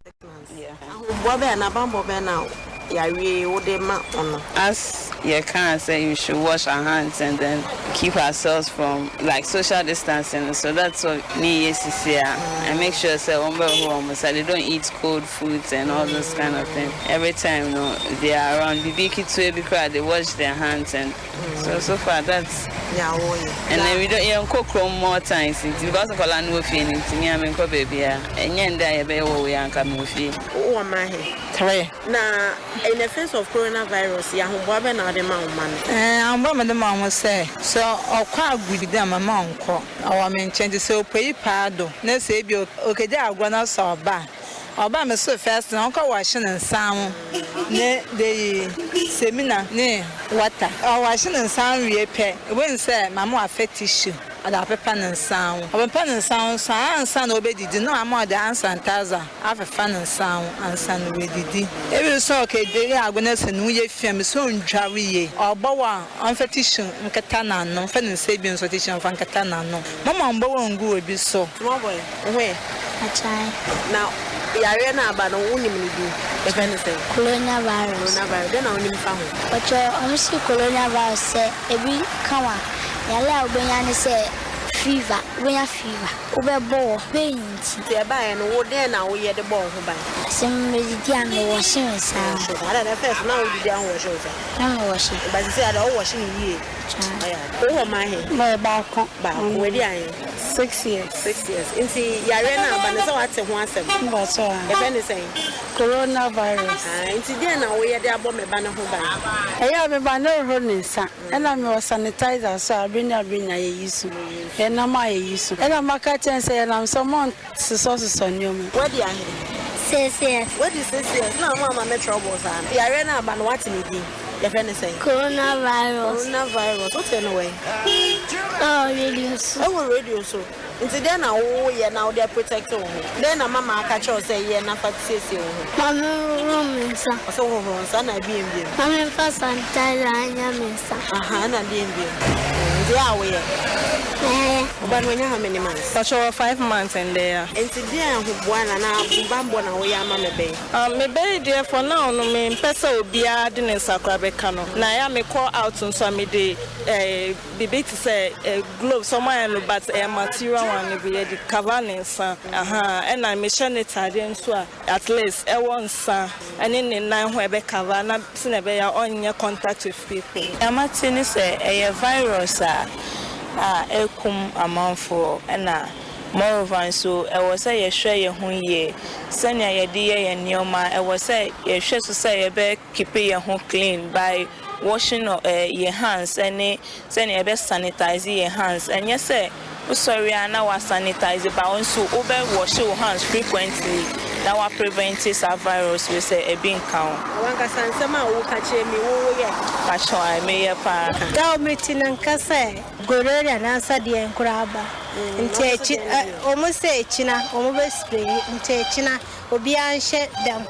Months. Yeah. Ahoboa bɛn anaa bammɔ bɛn na yareɛ yi wode ma ɔno? As yɛkaa sɛ you should wash our hands and then keep ourselves from like social distancing so that's what meyɛ sisi a I make sure sɛ wɔn bɛhohoro wɔn nsa, they don't eat cold foods and all those kind of things. Every time no they are around biribi ketewa bi koraa they wash their hands and so so far that's Nea woyɛ. And then we don't yɛnkɔ kurom more times nti because nkwadaa no wɔ fie no nti me a menkɔ baabiara. Ɛnyɛ ndɛ a yɛbɛyɛ wɔ wei a anka mewɔ fie. Wowɔ mma ahe? 3. Na in the face of coronavirus yi, ahoboa bɛn na wode ma wo mma no? Ahoboa a mede ma wɔn sɛ, sɛ ɔkɔ agordi a mɛma ɔnkɔ. Ɔwɔ me nkyɛn nti sɛ opuei paa do na sɛ ebi okegya agorɔ na sɛ ɔba a, ɔba a me so first no ɔnkɔ wɔhye ne nsa ho ne deyi semina ne water. Ɔwɔhye ne nsa ho wie pɛ, ebohu sɛ maame ɔafa tissue ɔdze apepa ne nsa ho. Ɔpepa ne nsa ho so a, ansaana obedidi no na maame ɔdze hand sanitizer afefa ne nsa ho ansa na oedidi. Ebi so sɛ ɔkɛdzi agor na sɛ no ho yɛ fi a, mese ondwar yie. Ɔbɔwɔ a, ɔmfa tissue nkata n'ano, ɔmfa ne nsa ebien nso tissue ɔmfa nkata n'ano. Mma ɔmmbɔwɔ nngu obi so. Small boy, wo ho yɛ? Akyɛe. Na yareɛ no a aba no, wonim ne din? Yɛfrɛ no sɛn? Corona virus. Corona virus. Dɛn na wonim fa ho? Ɔkyerɛ, wɔse corona virus sɛ ebi ka wo a, yare a wobɛnya ne sɛ fever, wobɛnya fever, wobɛbɔ wɔ, wobɛhinti. Nti ɛbaeɛ no, wo dɛn na woyɛ de bɔ wo ho ban? Sɛ meredidi a, mewɔhye me nsa ho. Wɔhye wo nsa. Adɛn na first na wodidi a wonwɔhye wo nsa? Na mewɔhye. But seesei adɛn, wowɔhye no yie? Kyɛn. Ɔyɛ ade. Wowɔ mma ahe? Mewɔ baako. Baako. Wadi ahe? 6 years. 6 years. Nti yareɛ no aba no, sɛ woate ho asɛm? Mpakyɛ a. Yɛfrɛ no sɛn? Coronavirus. Ah, nti deɛn na woyɛ de abɔ me ba no ho ban? Ɛyɛ a me ba no hohoro ne nsa. Ɛna mewɔ sanitizer so a abere ne abere nyinaa yɛyi so. Yɛnam a yɛyi so. Ɛna maka kyerɛ no sɛ yɛnam sɛ mɔnsosɔsosɔ nneɛma. Wadi ahe? 6 years. Wadi 6 years na ɔmo ama me trouble saa no. Yareɛ no aba no, woate ne din? Yɛfrɛ no sɛn? Coronavirus. Coronavirus. Wote no wɛn? Ɛwɔ radio so. Ɛwɔ radio so. Nti dɛn na woyɛ na wode protect wo ho? Dɛn na mama aka kyerɛ wo sɛ yɛ na fa siesie wo ho? Ma menhohoro me nsa. Ɔsɛ wohohoro nsa na deɛn bio? Ma memfa sanitizer anyɛ me nsa. Aha, ɛna deɛn bio? Nti yɛ a woyɛ? Ɛyɛ. Ɔba no wanya how many months? Pakyɛ wɔ 5 months ndɛ ya. Nti deɛn ahoboa na na bammɔ na woyɛ ama me bɛn? Me bɛyi deɛ, for now no mempɛ sɛ obiara de ne nsa koraa bɛka no, na ɛyɛ a mekɔ out nso a mede biribi te sɛ gloves ɔmo ayɛ no, but ɛyɛ material one no bi yɛde cover ne nsa aha, ɛna mehyɛ ne taadeɛ nso a at least ɛwɔ nsa ɛne ne nan ho ɛbɛ cover na sɛnea ɛbɛyɛ a ɔnyɛ contact with people. Amate ne sɛ ɛyɛ virus a ɛkum amanfoɔ, ɛna moreover nso ɛwɔ sɛ yɛhwɛ yɛn ho yie sɛnea yɛde yɛ yɛn nneɛma. Ɛwɔ sɛ yɛhwɛ so sɛ yɛbɛ keep yɛn ho clean by washing yɛn hands ɛne sɛnea yɛbɛ sanitize yɛn hands. Ɛnyɛ sɛ wosɔre a na wa sanitize ba wo nso wobɛ wash wo hands frequently na wa prevent saa virus wei sɛ ebi nka wo. Wankasa nsɛm a woka kyerɛ mi, wo woyɛ? Pakyɛ a meyɛ paa. Da mete no nka sɛ corona anaasɛ deɛ nkora aba nti akyi ɔmo sɛ akyina ɔmo bɛ spray, nti akyina obiara nhyɛ dam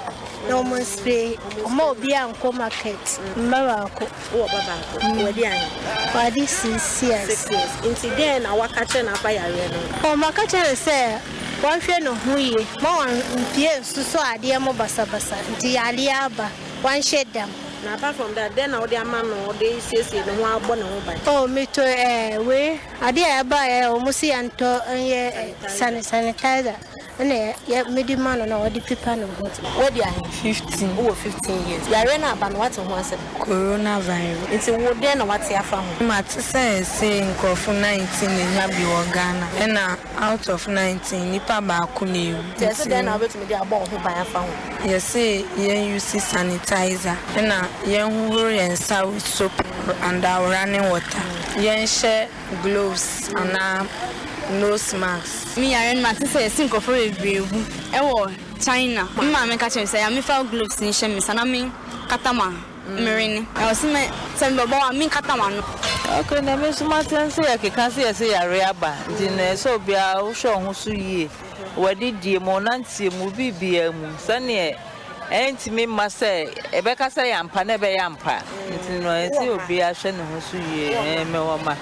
na ɔmo spray, ɔmo obiara nkɔ market. Mba baako. Wowɔ ba baako. Wadi ahe? Wadi 6 years. 6 years. Nti deɛn na waka kyerɛ no afa yareɛ no ho? Ɔmo aka kyerɛ no sɛ wɔnhwɛ ne ho yie ma wɔn mpie nsoso adeɛ mo basabasa, nti yareɛ aba, wɔnhyɛ dam. Na apart from that, dɛn na wode ama no wode siesie ne ho abɔ ne ho ban? Oh, metɔ wei adeɛ a ɛba yɛ ɔmo si yɛntɔ nyɛ sanitizer, ɛna yɛ mede ma no na ɔde pepa ne ho. Wadi ahe? 15. Wowɔ 15 years. Yareɛ no aba no, wate ho asɛm? Coronavirus. Nti wo dɛn na wate afa ho? Mate sɛ ɛsɛ nkurɔfo 19 na enya bi wɔ Ghana, ɛna out of 19 nipa baako na ewu. Nti ɛsɛ dɛn na wobɛtumi de abɔ wo ho ban afa ho? Yɛse yɛn use sanitizer, ɛna yɛnhohoro yɛn nsa with soap and our running water, yɛnhyɛ gloves anaa nose mask. Mi yare no, mate sɛ yɛsi nkurɔfoɔ bebree wu ɛwɔ China. Me maame ka kyerɛ me sɛ ya mefa gloves nhyɛ me nsa na me kata ma mmerene ɛwɔ sɛ me sɛ mebɛbɔ a menkata m'ano. Ok, na me nso mate sɛ yɛkeka sɛ yɛsɛ yare aba, nti na ɛsɛ obiara wohwɛ wo ho so yie, wadidie mu, wonanteɛ mu, biribiara mu, sɛneɛ Ɛntumi mma sɛ ɛbɛka sɛ ɛyɛ ampa na ɛbɛyɛ ampa. Nti no ɛsɛ sɛ obiara hwɛ ne ho so yie. Ɛɛ mewɔ mma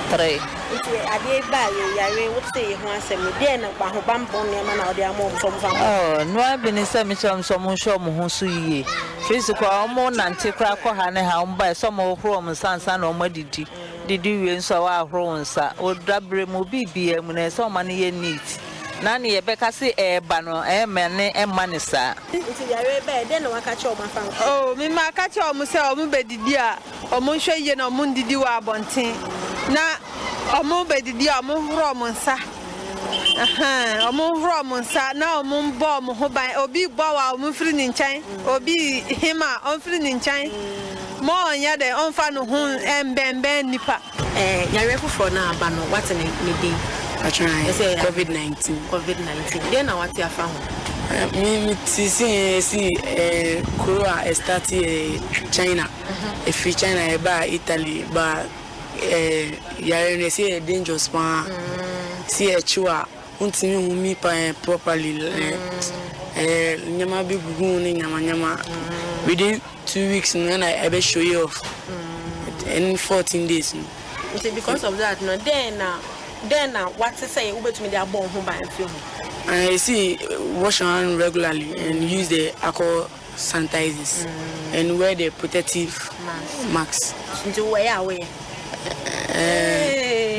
tre. Nti adeɛ yi baa yɛ yare wo tee ho asɛm no deɛn na ahobanbɔ nneɛma na wode ama wɔn sɛ wɔn fa mmɔ. Oh noa bi ne sɛ mekyerɛ wɔn sɛ wɔn nhwɛ wɔn ho so yie. Firi sɛ koraa wɔn nante koraa kɔ ha ne ha wɔn ba ɛsɛ wɔn hohoro wɔn nsa ansa na wɔn adidi. Didi wie nso a wɔahoro wo nsa. Wo dabrɛ mu biribiara mu no ɛsɛ sɛ wɔma no yɛ neat. Na nea yɛbɛka se ɛreba no, ɛremma ne ɛmma no saa. Nti yareɛ bɛɛ, dɛn na waka kyerɛ wɔn afa ho? Oh, me maka kyerɛ wɔn sɛ wɔn bɛdidi a, wɔn nhwɛ yie na wɔn ndidi wɔ abɔnten. Na wɔn bɛdidi a, wɔn nhoro wɔn nsa. Ahaa, wɔn nhoro wɔn nsa na wɔn mbɔ wɔn ho ban. Obi bɔ wa a, wɔn mfiri ne nkyɛn. Obi hem a, ɔmfiri ne nkyɛn. Ma ɔnyɛ dɛ, ɔmfa ne ho mbɛnbɛn nnipa. Eh, yareɛ foforɔ no a aba no, woate ne ne din? Pakyɛ ae, Ɛsɛ yɛ covid 19. Covid 19. Deɛn na woate afa ho? Me me te se yɛsi eh, kuro a ɛstarte yɛ China. Ɛfiri China ɛbaa Italy ba eh, yareɛ no yɛsi ɛyɛ dangerous paa. Si ɛkyew a wontumi nhu mi pa eh, properly eh, eh, nneɛma bi gugu ho ne nneɛma nneɛma. Within 2 weeks no ɛna ɛbɛ show you off ɛne 14 days no. Nti because of that no, dɛn na dɛn na wate sɛ wobɛtumi de abɔ wo ho ban afiri ho? And you see, wash your hand regularly and use the alcohol sanitizers and wear the protective mask. Nti wɔyɛ a woyɛ?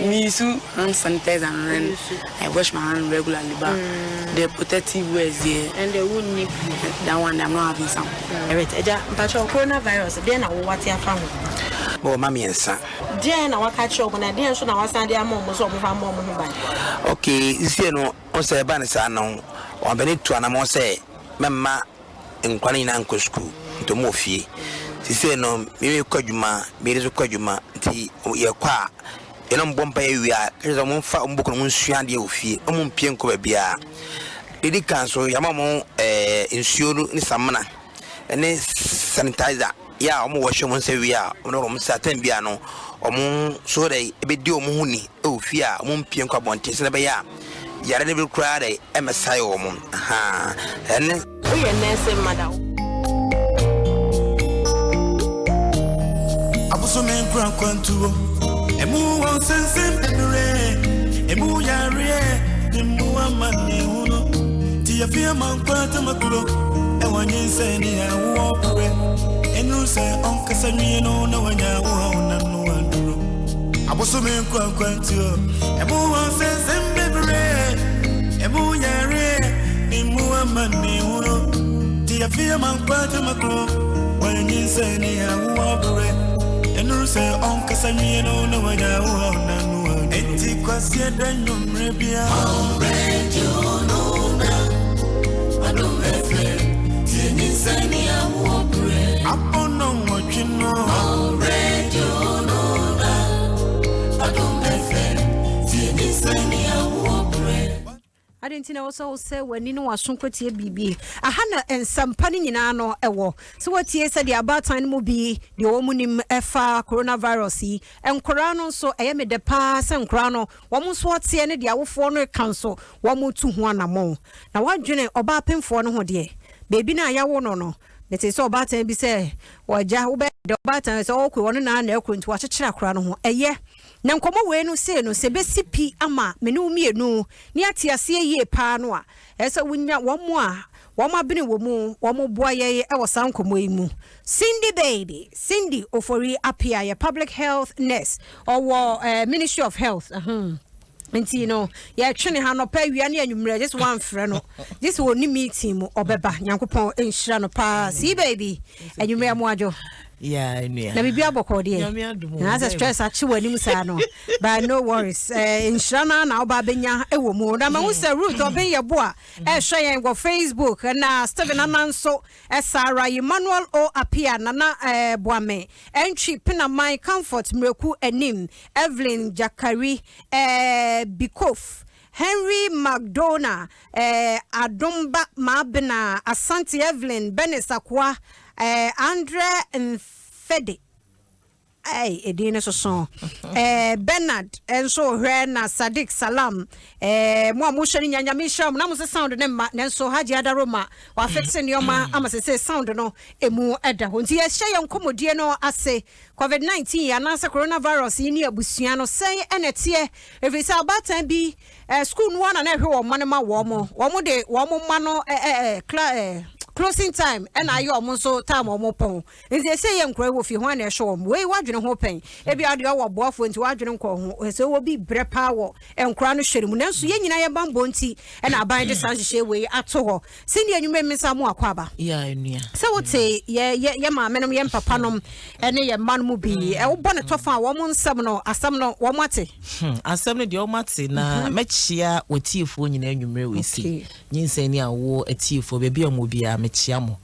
Me use hand sanitizer and then I wash my hand regularly, but the protective wears there. And the wonni bi? That one I'm not having some. Alright, agya, mpakyɛw, coronavirus, deɛn na wowate afa ho? Mewɔ mma mmiɛnsa. Deɛn na waka akyerɛ wɔn na deɛn nso na wasan de ama wɔn sɛ wɔmfa mmɔ wɔn ho ban? Okay, seesei no, wohu sɛ ɛba no saa no, ɔmampanin tu anammɔn sɛ mɛmma nkwadaa no nyinaa nkɔ sukuu, nti wɔwɔ fie. Seesei no, me mekɔ adwuma, me yere nso kɔ adwuma, nti yɛkɔ a, yɛne wɔn bɔ mpaeɛ wie a, ka kyerɛ sɛ wɔmfa wɔn book no wɔnsua adeɛ wɔ fie, wɔmpue nkɔ baabiara. Deɛ ɛdi kan nso, yɛama wɔn ɛɛ nsuo no ne samina ne sanitizer yɛ a wɔwɔhye wɔn nsa wie a, wɔde wɔn nsa tɛm biara no, wɔn nso dɛ ɛbɛdi wɔn ho ni wɔ fie a wɔmpue nkɔ abɔnten sɛdeɛ ɛbɛyɛ a yare no bi koraa dɛ ɛmmɛsae wɔn. Ahaa, ɛne. Woyɛ nɛɛse mada. Abosome nkura kwantuo emu wɔ nsɛnsɛm bebree emu yareɛ ne mu amanehunu nti yɛfi ama nkwa tamakuro ɛwɔ nyinsɛn ne awoɔ berɛ ɛnu sɛ ɔnkasa nwie no na wanya wo haw na no aduro. Abosome nkura kwantuo emu wɔ nsɛnsɛm bebree emu yareɛ ne mu amanehunu nti yɛfi ama nkwa tamakuro wɔ nyinsɛn ne awoɔ berɛ ɛnu sɛ ɔnkasa nwie no na wanya wo haw na no aduro. Enti kwaseɛ da nnwummerɛ bia Radio no na Adom FM tie nyinsɛn ne awoɔ berɛ. Abɔnɔ nwɔtwe no. Radio no na Adom FM tie nyinsɛn ne awoɔ berɛ. Ade nti na ɛwɔ sɛ wosɛ w'ani ne w'aso nkɔtie biribi aha na nsɛmpa no nyinaa no ɛwɔ sɛ woatie sɛdeɛ abaatan no mu bi deɛ wɔ mu nim ɛfa coronavirus yi. Nkoraa no nso, ɛyɛ me dɛ paa sɛ nkoraa no wɔn nso ɔteɛ ne deɛ awofoɔ no reka nso wɔn tu ho anammɔn. Na woadwene ɔbaa pemfoɔ no ho deɛ, beebi no a yɛawo no no, metee sɛ ɔbaatan bi sɛ ɔagya wobɛyɛ dɛ ɔbaatan sɛ ɔkɔ ɔno na na ɛkɔ nti wakyekyere akora no ho. Ɛyɛ na nkɔmmɔ wei no sei no sɛ ɛbɛsi pi ama me ne wo mmienu ne ate aseɛ yie paa no a, ɛsɛ sɛ wonya wɔn a wɔn abene wɔ mu, wɔn boa yɛn wɔ saa nkɔmmɔ yi mu. Cindy Baby, Cindy Ofori Appiah yɛ public health nurse, ɔwɔ eh, Ministry of Health. Uh-huh. Nti no, yɛtwe ne ha nɔpɛ awia ne anwummerɛ, gye sɛ woamfrɛ no, gye sɛ ɔni meeting mu, ɔbɛba. Nyankopɔn nhyira no paa. See baby, anwummerɛ mo adwo. Yeah, nua. Na biribi abɔkɔ deɛ. Nyame adom o. Na sɛ stress akye w'anim saa no. But no worries. Eh, nhyira no na woba abɛnya wɔ mu. Na mahu sɛ Ruth ɔben yɛ bo a ɛhwɛ yɛn wɔ Facebook na Stephen Anan nso saa ara. Emmanuel O Appiah, Nana eh, Boame, Antwi Penaman, Comfort Miraku Anim, Evelyn Jakari, eh, Bikof, Henry McDonald, eh, Adomba Maabena, Asante Evelyn, Bernice Akoa, eh, Andre Mfede. Ɛy, edin no soso. Eh, Bernard nso hwɛ na Sadiq Salam. Eh, mo a mohwɛ no nya Nyame nhyira mo. Na mo se sound no mma, nanso Hajji Adaroma wafixe nneɛma ama sese sound no emu da hɔ. Nti yɛhyɛ yɛn nkɔmmɔdie no ase. Covid 19 anaasɛ coronavirus yi ne abusua no, sɛn na ɛteɛ? Ɛfiri sɛ abaatan bi, eh, school no ara na na ɛhwɛ wɔn mma no ma wɔn. Wɔn de wɔn mma no eh, eh, eh, cla, eh, closing time ɛna ayɛ wɔn nso time wɔn pɔn. Nti ɛsɛ yɛ nkora wɔ fie, hwan na ɛhwɛ wɔn? Wei w'adwene ho pɛn. Ebia wo deɛ ɔwɔ boafoɔ nti w'adwene nkɔɔ ho. Ɛsɛ wɔ bi brɛ paa wɔ nkora no hwɛ no mu. Nanso yɛn nyinaa yɛn bammɔ nti ɛna aban de saa nhyehyɛe wei ato hɔ. Cindy anwummerɛ mmensa mo akɔ aba. Yeah, nua. Sɛ wote yɛ yɛ yɛ maame nom, yɛn papa nom ɛne yɛn mma no mu bi, mm. wobɔ ne tɔfa a wɔn nsɛm no asɛm no wɔn ate. Hmm, asɛm no deɛ wɔn ate na mhm. mɛkyia wɔtiefoɔ nyinaa anwummerɛ wɔ esi. Nyinsɛn ne awoɔ atiefoɔ baabi a wɔn biara mekyia mo.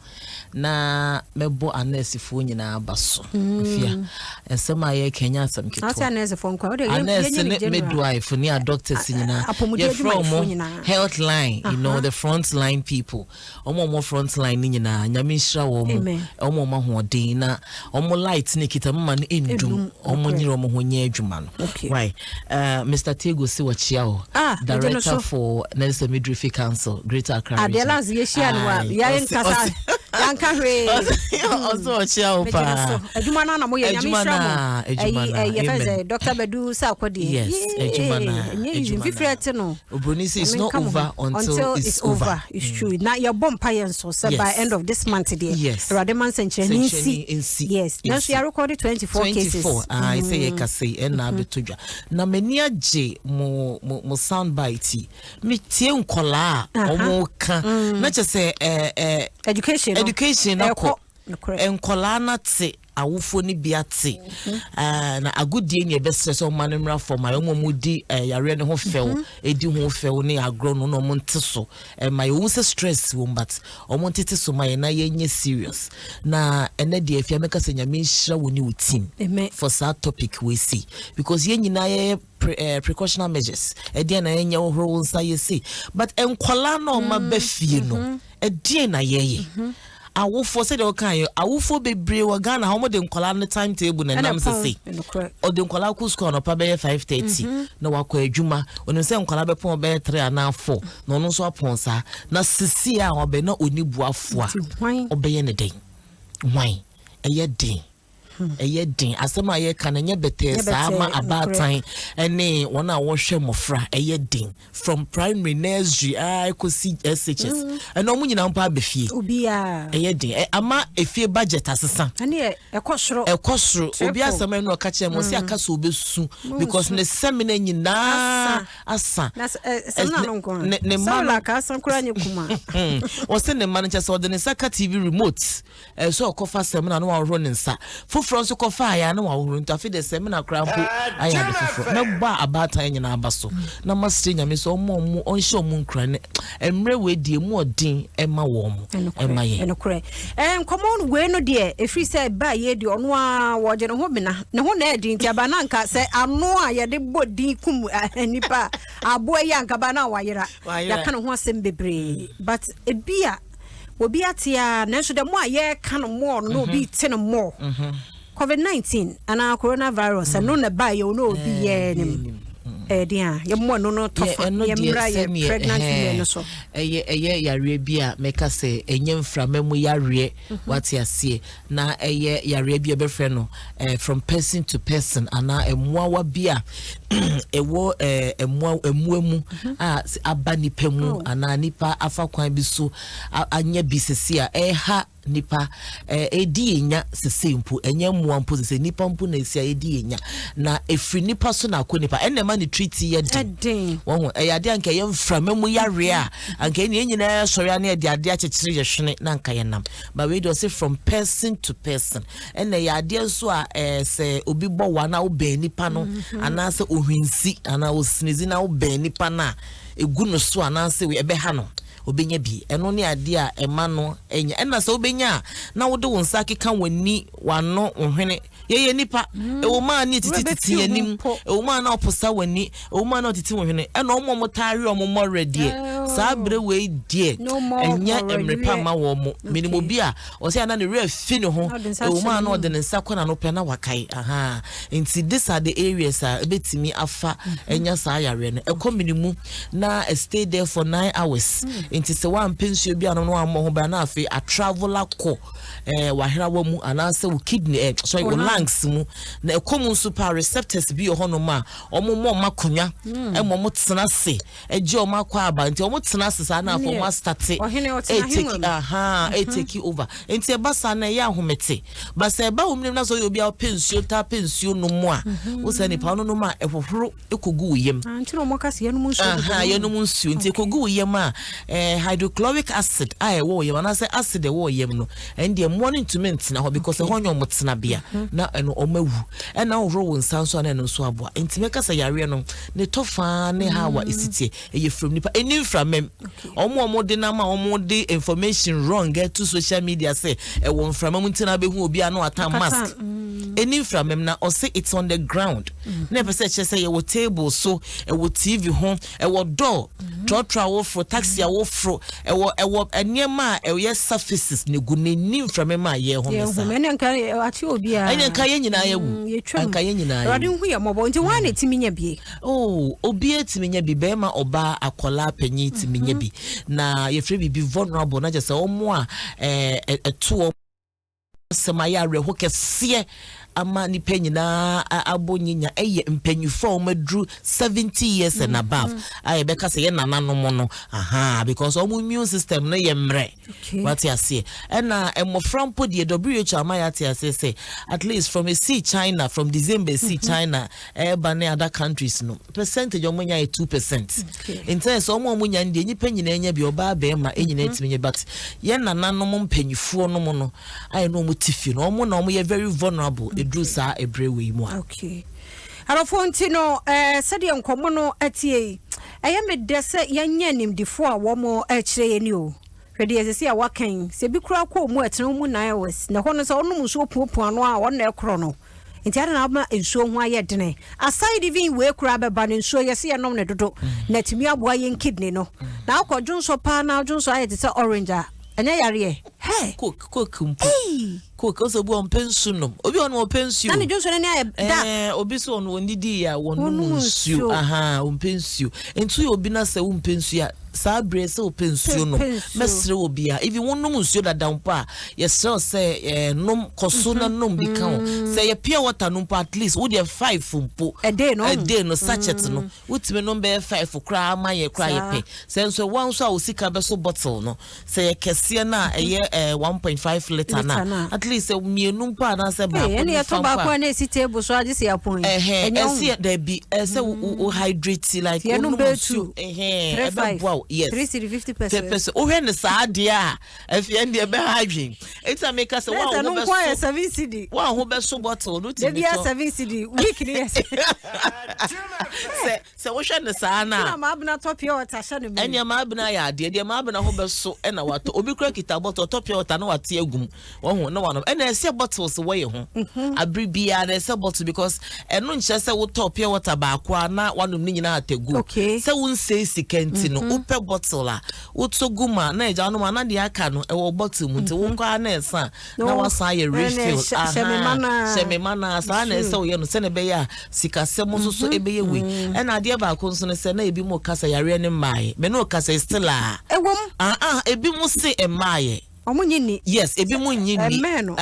Na mɛbɔ anɛɛsefoɔ nyinaa aba so. Afia, nsɛm a yɛreka ɛnyɛ asɛm ketewa. Ase anɛɛsefoɔ nko a, wode Anɛɛse ne midwife ne a doctors nyinaa. Apɔmuden Yɛfrɛ adwumayɛfoɔ wɔn nyinaa. health line, you know, the front line people. Wɔn a wɔwɔ front line no nyinaa, Nyame nhyira wɔn. Amen. Wɔn a wɔn ahoɔden na wɔn light no kita mma no ndum. Ndum, Wɔn nokorɛ. nyere wɔn ho nyɛ adwuma no. Okay. Why? Uh, Mr. Tego se wɔkyea wo. Ah, megye no Director so. for Nurse and Midwifery Council, Greater Accra Adeɛ Region. last yɛhyia no a Aye. yɛn Ɔse- nkasa ɔse- yɛnka hwee. Ɔse ɔkyea wo Megye no paa. so. Adwuma no na moyɛ Nyame Adwuma nhyira no mo. a, adwuma Ɛyi no a, ɛyi yɛfɛ amen. sɛ Dr. Badu Sarkodie. Yes, adwuma no a, Ɛnyɛ easy adwuma no mfifiri a. ɛte no. Obroni se it's Nyame not nka mo ho. over until it's over. It's true. Na yɛbɔ mpa yɛn so sɛ by Yes. end of this month deɛ. Yes. Awurade ma nsɛnkyerɛnne nsi. Nsɛnkyerɛnne nsi. Yes. Nanso Nsi. yɛarekɔde 24 cases. 24 ah, sɛ yɛka sei ɛna abɛtɔ dwa na m'ani agye mo mo mo sound bite yi metie nkɔlaa a ɔmo ka na kyɛ sɛ ɛɛ ɛɛ Education no. education no Ɛkɔ. kɔ Nokorɛ. nkɔlaa no ate awofoɔ no bi ate ɛɛ na agodie ne ɛbɛsrɛ sɛ ɔma no mmra fam a ɔmo a ɔmo di ɛɛ yareɛ no ho fɛw edi ho fɛw ne agorɔ no na ɔmo nte so ɛma yɛn sɛ stress wɔm but ɔmo ntete so ma yɛn na yɛnyɛ serious na ɛnɛ deɛ afia mɛka sɛ Nyame nhyira wo ne wo team Amen. for saa topic wei sei because yɛn nyinaa yɛyɛ pre, precautionary measures ɛdeɛn na yɛnyɛ wohoro wo nsa yɛ sei but nkɔlaa na ɔma ba fie no ɛdeɛn na yɛyɛ awofoɔ sɛdeɛ wɔka yɛ awofoɔ bebree wɔ Ghana ha wɔde nkɔlaa no time table na ɛnam sese ɔde nkɔlaa kɔ sukuu anɔpa bɛyɛ 5:30 na wakɔ adwuma onim sɛ nkɔlaa bɛpɔn bɛyɛ 3 anaa 4 na ɔno nso apɔn saa na sisi a ɔbɛ na ɔni buafoɔ a ɔbɛyɛ ne den hwan ɛyɛ den ɛyɛ den asɛm a yɛka no ɛnyɛ bɛtɛɛ saa ma abaatan ne wɔn a wɔhwɛ mmɔfra ɛyɛ den from primary nursery a ɛkɔsi SHS ɛna wɔn nyinaa mpo aba fie ɛyɛ den ama efie budget asesa ɛkɔ soro ɛkɔ soro obi asɛm ɛna ɔka kyerɛ mu ɔsi aka so obesu because ne sɛmina nyinaa asa ne mma no ɔsɛ ne mma no kyɛ sɛ ɔde ne nsa ka TV remote ɛsɛ ɔkɔfa sɛmina na wahohoro ne nsa foforɔ nso kɔfa ayɛ na wahohoro nti afei de sɛmina koraa mpo ayɛ ade foforɔ mɛbɔ a abaatan nyinaa aba so na masrɛ Nyame sɛ ɔmo ɔmo ɔnhyɛ ɔmo nkura ne mmerɛ wei deɛ mu ɔden ɛma wɔn mo ɛma yɛn. Ɛnokorɛ ɛɛ nkɔmɔ wei no deɛ ɛfiri sɛ ba yɛ deɛ ɔno a wɔgye ne ho mena ne ho na ɛdi nti aba na nka sɛ ano a yɛde bɔ din kum nipa aboa yi anka ba na wayera yɛaka ne ho asɛm bebree but ebi a obi ate a nanso dɛ mo a yɛreka no mɔɔ no na obi te no mɔɔ COVID-19 anaa coronavirus ɛno na ba yɛ ɔno obi yɛ nim ɛyɛ a yɛmmɔ ɛno no tɔfa yɛmmra yɛ pregnant women no so ɛyɛ yareɛ bi a mɛka sɛ ɛnyɛ mframa mu yareɛ wate aseɛ na ɛyɛ yareɛ bi a ɛbɛfrɛ no from person to person anaa mmoawa bi a ɛwɔ mmoa mmoa mu a aba nipa mu anaa nipa afa kwan bi so anya bi sisi a ɛha nipa ɛdi yɛn nya sese mpo ɛnyɛ mmoa mpo sese nipa mpo na esi a ɛdi yɛn nya na efiri nipa so na akɔ nipa ɛna ɛma ne treat yɛ den wɔn ho ɛyɛ adeɛ anka ɛyɛ mframa mu yareɛ a anka ɛni yɛn nyinaa sɔre ano yɛde adeɛ akyekyere yɛ hwene na anka yɛ nam but wei deɛ ɔsɛ from person to person ɛna ɛyɛ adeɛ nso a sɛ obi bɔ wa na wobɛn nipa no anaasɛ ohwinsi anaa osinizi na wobɛn nipa no a egu no so anaasɛ ɛbɛha no obɛnya bi ɛno ne adeɛ a ɛma no ɛnya ɛna sɛ wobɛnya a na wode wo nsa keka w'ani w'ano wo hwene yɛyɛ nipa ɛwɔ mu a ne titititi anim ɛwɔ mu a na ɔposa w'ani ɛwɔ mu a na ɔtiti wo hwene ɛna ɔmo a ɔmo taare ɔmo mmɔwerɛ deɛ. Saa berɛ wei deɛ ɛnyɛ mmere pa mma wɔn mo. Menim obi a ɔsɛ ana ne werɛ fi ne ho, ɛwɔ mu a na ɔde ne nsa kɔ n'ano pɛ na wakae. Ahaa. Nti these are the areas a ɛbɛtumi afa anya saa yareɛ no. Ɛkɔ mene mu na stay there for 9 hours. Nti sɛ woampɛ nsuo bi anom na woammɔ ho ban na afei a travel akɔ wahrawa mu anaasɛ wo kidney, sorry, wo lungs mu. Na ɛkɔ mu nso paa, receptors bi wɔ hɔnom a wɔn mmɔ wɔn akonnwa ɛma wɔn tena ase ɛgye wɔn akɔ aba. Nti wɔn tena ase saa na afɔ wɔn astart ɛtake, aha, ɛtake over. Nti ɛba saa na ɛyɛ ahomete ba sɛ ɛba wɔn mu na sɛ ɔyɛ obi a ɔpɛ nsuo taa pɛ nsuo nom a, wosɛ nipa ɔno nom a, ɛhohoro ɛkɔgu wo yam. Ah, nti na ɔmo ka sɛ yɛnom nsuo. Aha, yɛnom nsuo nti ɛkɔgu wo yam a, hydrochloric acid a ɛwɔ wo yam anaasɛ acid ɛwɔ wo yam no, ɛn deɛ mmoa no ntumi ntena hɔ because ɛhɔ nyɛ ɔmo tenabea na ɛno ɔmo awu. Ɛna wohoro wo nsa nso a, na ɛno nso aboa. Nti mɛka sɛ yareɛ no ne tɔ faa ne ha a ɛsi teɛ, ɛyɛ firim nipa ɛni mframam. Ɔmo a ɔmo de nam a ɔmo de information wrong ɛto social media sɛ ɛwɔ mframa mu nti na abɛhu obi a na wata mask, ɛni mframam. Na ɔsɛ it's on the ground na ɛpɛ sɛ ɛkyerɛ sɛ yɛwɔ table so, ɛwɔ TV ho, ɛwɔ door, trɔtrɔ a woforo, taxi a woforo, ɛwɔ nneɛma a ɛyɛ surfaces na egu n'ani mframa mu a yɛn ho ne saa. Ɛnna nka ate obiara. Ɛnna nka yɛn nyinaa yɛ wu. Nka yɛn nyinaa yɛ wu. Awurade hu yɛ mmɔbɔ. Nti wɔn a na etimi nya bie? Oh, obiara tumi nya bi, bɛrima, ɔbaa, akɔlaa, panyin tumi nya bi. Na yɛfrɛ biribi vulnerable na kyerɛ sɛ wɔn a ɛto wɔn asɛm ayɛ awerɛho kɛseɛ ama nipa nyinaa abɔ nyinya ɛyɛ mpanyinfoɔ a wɔn aduru 70 years and above a yɛbɛka sɛ yɛ nananom no, aha, because wɔn immune system no yɛ mmerɛ. Wate aseɛ? Ɛna mmɔfra mpo deɛ, WHO ama yɛ ate aseɛ sɛ at least from esi China, from December esi China ɛɛba ne other countries no, percentage wɔn nya yɛ 2%. Nti sɛ wɔn a wɔn nya no deɛ, nipa nyinaa nya bi, ɔbaa, bɛrima nyinaa tumi nya, but yɛn nananom mpanyinfoɔ nom no ayɛ na wɔn ti fi no, wɔn na wɔn yɛ very vulnerable eduru saa ebere wɔ yi mu a. Okay, arɔfo, nti no sɛdeɛ nkɔmɔ no ɛtie yi, ɛyɛ me dɛ sɛ yɛnyɛ nimdifoɔ a wɔn ɛkyerɛ yɛn ni o. Hwɛ deɛ ɛsɛ sɛ a wakan sɛ bi koraa kɔɔ mu a, ɛtena mu 9 hours na ɛhɔ no sɛ ɔnom nsuo puapua no a, ɔno na ɛkorɔ no. Nti ade na ama nsuo ho ayɛ dene. Aside even wei koraa bɛba no, nsuo yɛsɛ yɛnom ne dodo na atumi aboa yɛn kidney no. Na akɔ dwonsɔ paa na dwonsɔ ayɛ te sɛ orange a, ɛnyɛ yareɛ hɛ. Coke, Coke mpo, Coke ɔsɛ obi ɔmpɛ nsu nom, obi ɔno ɔpɛ nsuo. Na ne dwonsɔ no ne ayɛ dark. Obi so ɔno ɔnidi yɛ a wɔnom nsuo, aha, ɔmpɛ nsuo. Nti yɛ obi na sɛ wompɛ nsuo a, saa berɛ sɛ wopɛ nsuo nom, mɛsrɛ wɔ bia, even wonom nsuo dada mpo a, yɛsrɛ wo sɛ nom kɔ so na nom bi ka ho. Sɛ yɛ pure water no mpo, at least wodeɛ five mpo ɛday no. Ɛday no, sachet no, wotumi nom bɛyɛ five koraa ma yɛ koraa yɛpɛ sɛ nso ɛwɔ nso a wo sika bɛso bottle no, sɛ yɛ kɛseɛ no a ɛyɛ 1.5 litre no a, at least sɛ mmienu mpo anaasɛ baako. Ɛne yɛtɔ baako a na ɛsi table so agye sɛ yɛapɔn. Ɛhɛn, ɛsi dabi, ɛsɛ wo hydrate like wonom nsuo, ɛhɛn, ɛbɛboa wo, yes. 3 cedi 50 pesewas. Pɛ sɛ wohwɛ ne saa adeɛ a, afei ɛn deɛ ɛbɛha adwen. Eti a meka sɛ wa ho bɛso 7 cedi. Wa ho bɛso bottle no ti mi tɔ 7 cedi week ni yɛ sɛ sɛ wohwɛ ne saa na na maabena tɔ pure water hyɛ no mu. Ɛnea maabena ayɛ adeɛ deɛ, maabena ho bɛso ɛna watɔ. Obi kura kita bottle, ɔtɔ pure water na wate agum wɔho na wanom. Ɛna ɛsɛ bottles wɔ yɛ ho abere biara na ɛsɛ bottle because ɛno nkyerɛ sɛ wotɔ pure water baako a na wanom ne nyinaa atɛgu sɛ wonsɛe sika. Nti no wopɛ bottle a wotɔ gu mu a na ɛgya nom a, na deɛ aka no ɛwɔ bottle mu. Nti wokɔ a na ɛsa na wasan ayɛ refill. Hyɛ me ma naa saa na ɛsɛ woyɛ no sɛne ɛbɛyɛ a sikasɛm nso so ɛbɛyɛ wei. Ɛna adeɛ baako nso no sɛ na ebi mu kasa yareɛ no mmaayɛ, me ne kasa still a ɛwom. Ah, ebi mu se mmaayɛ. Ɔmo nyi ni. Yes, ebi mu nyi ni. Ɛmɛn no.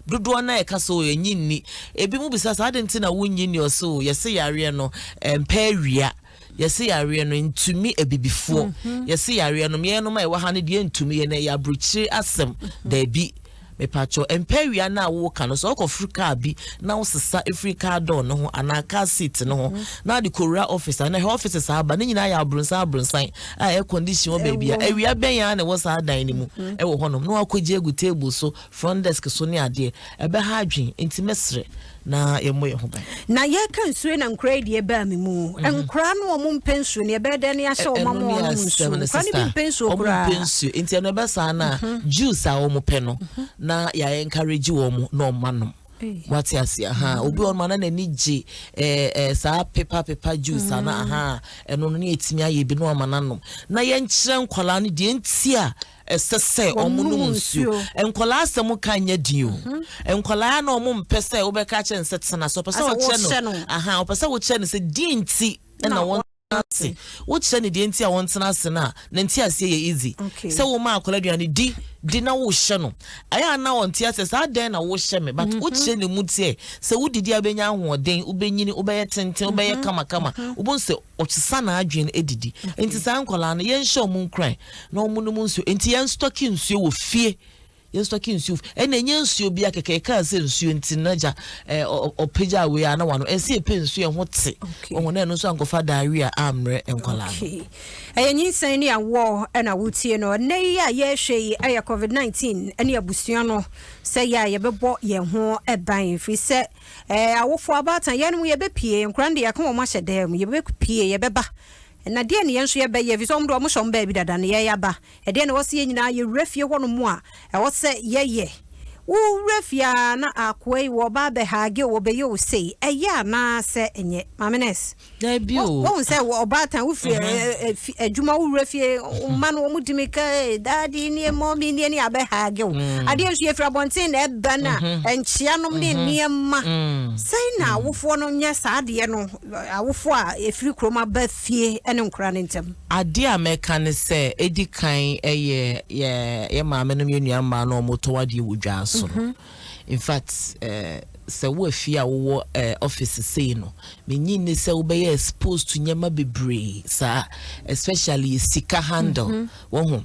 Dodoɔ na ɛka so yɛ nyi ni. Ebi mu bisa saa de nti na wonyi ni, ɔso yɛse yareɛ no mpɛ awia, yɛse yareɛ no ntumi abibifoɔ, yɛse yareɛ no yɛn nom a ɛwɔ ha no deɛ ntumi yɛ no, ɛyɛ aburokyire asɛm. Daabi, mepatwɔ, mpɛ awia no a woka no sɛ ɔkɔforo kaa bi na wosesa efiri car door no ho anaa car seat no ho na ade kɔwura office a na ɛhɛ office saa aba ne nyinaa yɛ aburonsan aburonsan a air condition wɔ baabi a awia bɛn a na ɛwɔ saa dan no mu ɛwɔ hɔnom na wakɔgye agu table so, front desk so ne adeɛ, ɛbɛha adwen. Nti mɛsrɛ na yɛmmɔ yɛn ho ban. Na yɛka nsuo na nkora yi deɛ baa mi mu, nkora no ɔmo mpɛ nsuo no, yɛbɛyɛ dɛ ne yɛahyɛ ɔmo ama ɔmo nsuo? Nkora no bi mpɛ nsuo koraa. Ɔmo mpɛ nsuo nti ɛno ɛbɛ saa na juice a wɔn pɛ no na yɛ encourage wɔn na ɔmo anom. Wate ase aha. Obi wɔ hɔ nom a na n'ani gye ɛɛ ɛɛ saa pepa pepa juice ana aha ɛno no ne yɛtumi ayɛ bi na wama no anom. Na yɛnkyerɛ nkwadaa no deɛ nti a ɛsɛ sɛ wɔn nom nsuo. Nkwadaa asɛm ka nyɛ den o. Nkwadaa na wɔn mpɛ sɛ wobɛka akyerɛ no sɛ tena so. Ɔpɛ sɛ wɔkyerɛ no aha ɔpɛ sɛ wokyerɛ no sɛ deɛ nti ɛna wɔn ase. Wokyerɛ no deɛ nti a wɔntena ase no a, ne nteaseɛ yɛ easy. Sɛ woma akwadaa aduane di, di na wohyɛ no. Ɛyɛ a na ɔnte aseɛ sɛ adɛn na wohyɛ me but wokyerɛ ne mu sɛ sɛ wodidi a wobɛnya ahoɔden, wobɛnyini, wobɛyɛ tenten, wobɛyɛ kamakama. Wobɛhu sɛ ɔsesa n'adwene didi. Nti saa nkwadaa no yɛnhyɛ wɔn nkuran na wɔnom nsuo. Nti yɛn stocki nsuo wɔ fie. Yɛn stocki nsuo ɛna ɛnyɛ nsuo bia kɛkɛ yɛkaa sɛ nsuo nti no agya ɔpagya wei a na wano ɛsɛ yɛpɛ nsuo ɛho te wɔn na ɛno nso ankɔfa diarrhea ammrɛ nkwadaa no. Ɛyɛ nyinsɛn ne awoɔ ɛna wotie no ɛnɛ yi a yɛrehwɛ yi ɛyɛ covid-19 ɛne abusua no sɛ yɛ a yɛbɛbɔ yɛn ho ban firi sɛ ɛɛ awofoɔ abaatan yɛn mu yɛbɛpie nkwadaa no deɛ yɛaka wɔn ahyɛ dan mu yɛbɛpie yɛbɛba na deɛ ne yɛn nso yɛbɛyɛ firi sɛ wɔn deɛ wɔn hyɛ wɔn baabi dada no yɛyɛ aba. Ɛdeɛn na ɛwɔ sɛ yɛn nyinaa yɛwura fie hɔnom a ɛwɔ sɛ yɛyɛ? Wowura fie ara na akoa yi wɔba abɛhage wo, wɔbɛyɛ wo sei, ɛyɛ anaa sɛ ɛnyɛ? Maame Nurse, Dabi o. wohu sɛ ɔbaatan wofiri adwuma wowura fie, mma no wɔn di mirika, daddy nie, mommy nie, ne abɛhage wo. Adeɛ nso yɛfiri abɔnten na ɛba no a, nkyea nom ne nneɛma. Sɛn na awofoɔ no nyɛ saa adeɛ no, awofoɔ a ɛfiri kurom aba fie ne nkwadaa no ntam? Adeɛ a mɛka ne sɛ, ɛdi kan yɛ yɛ yɛ maame nom yɛ nua mmaa no a wɔtɔn adeɛ wɔ dwa so no. In fact, sɛ wo afie a wowɔ office sei no, mennye nni sɛ wobɛyɛ exposed to nneɛma bebree saa, especially yɛ sika handle. Wahu?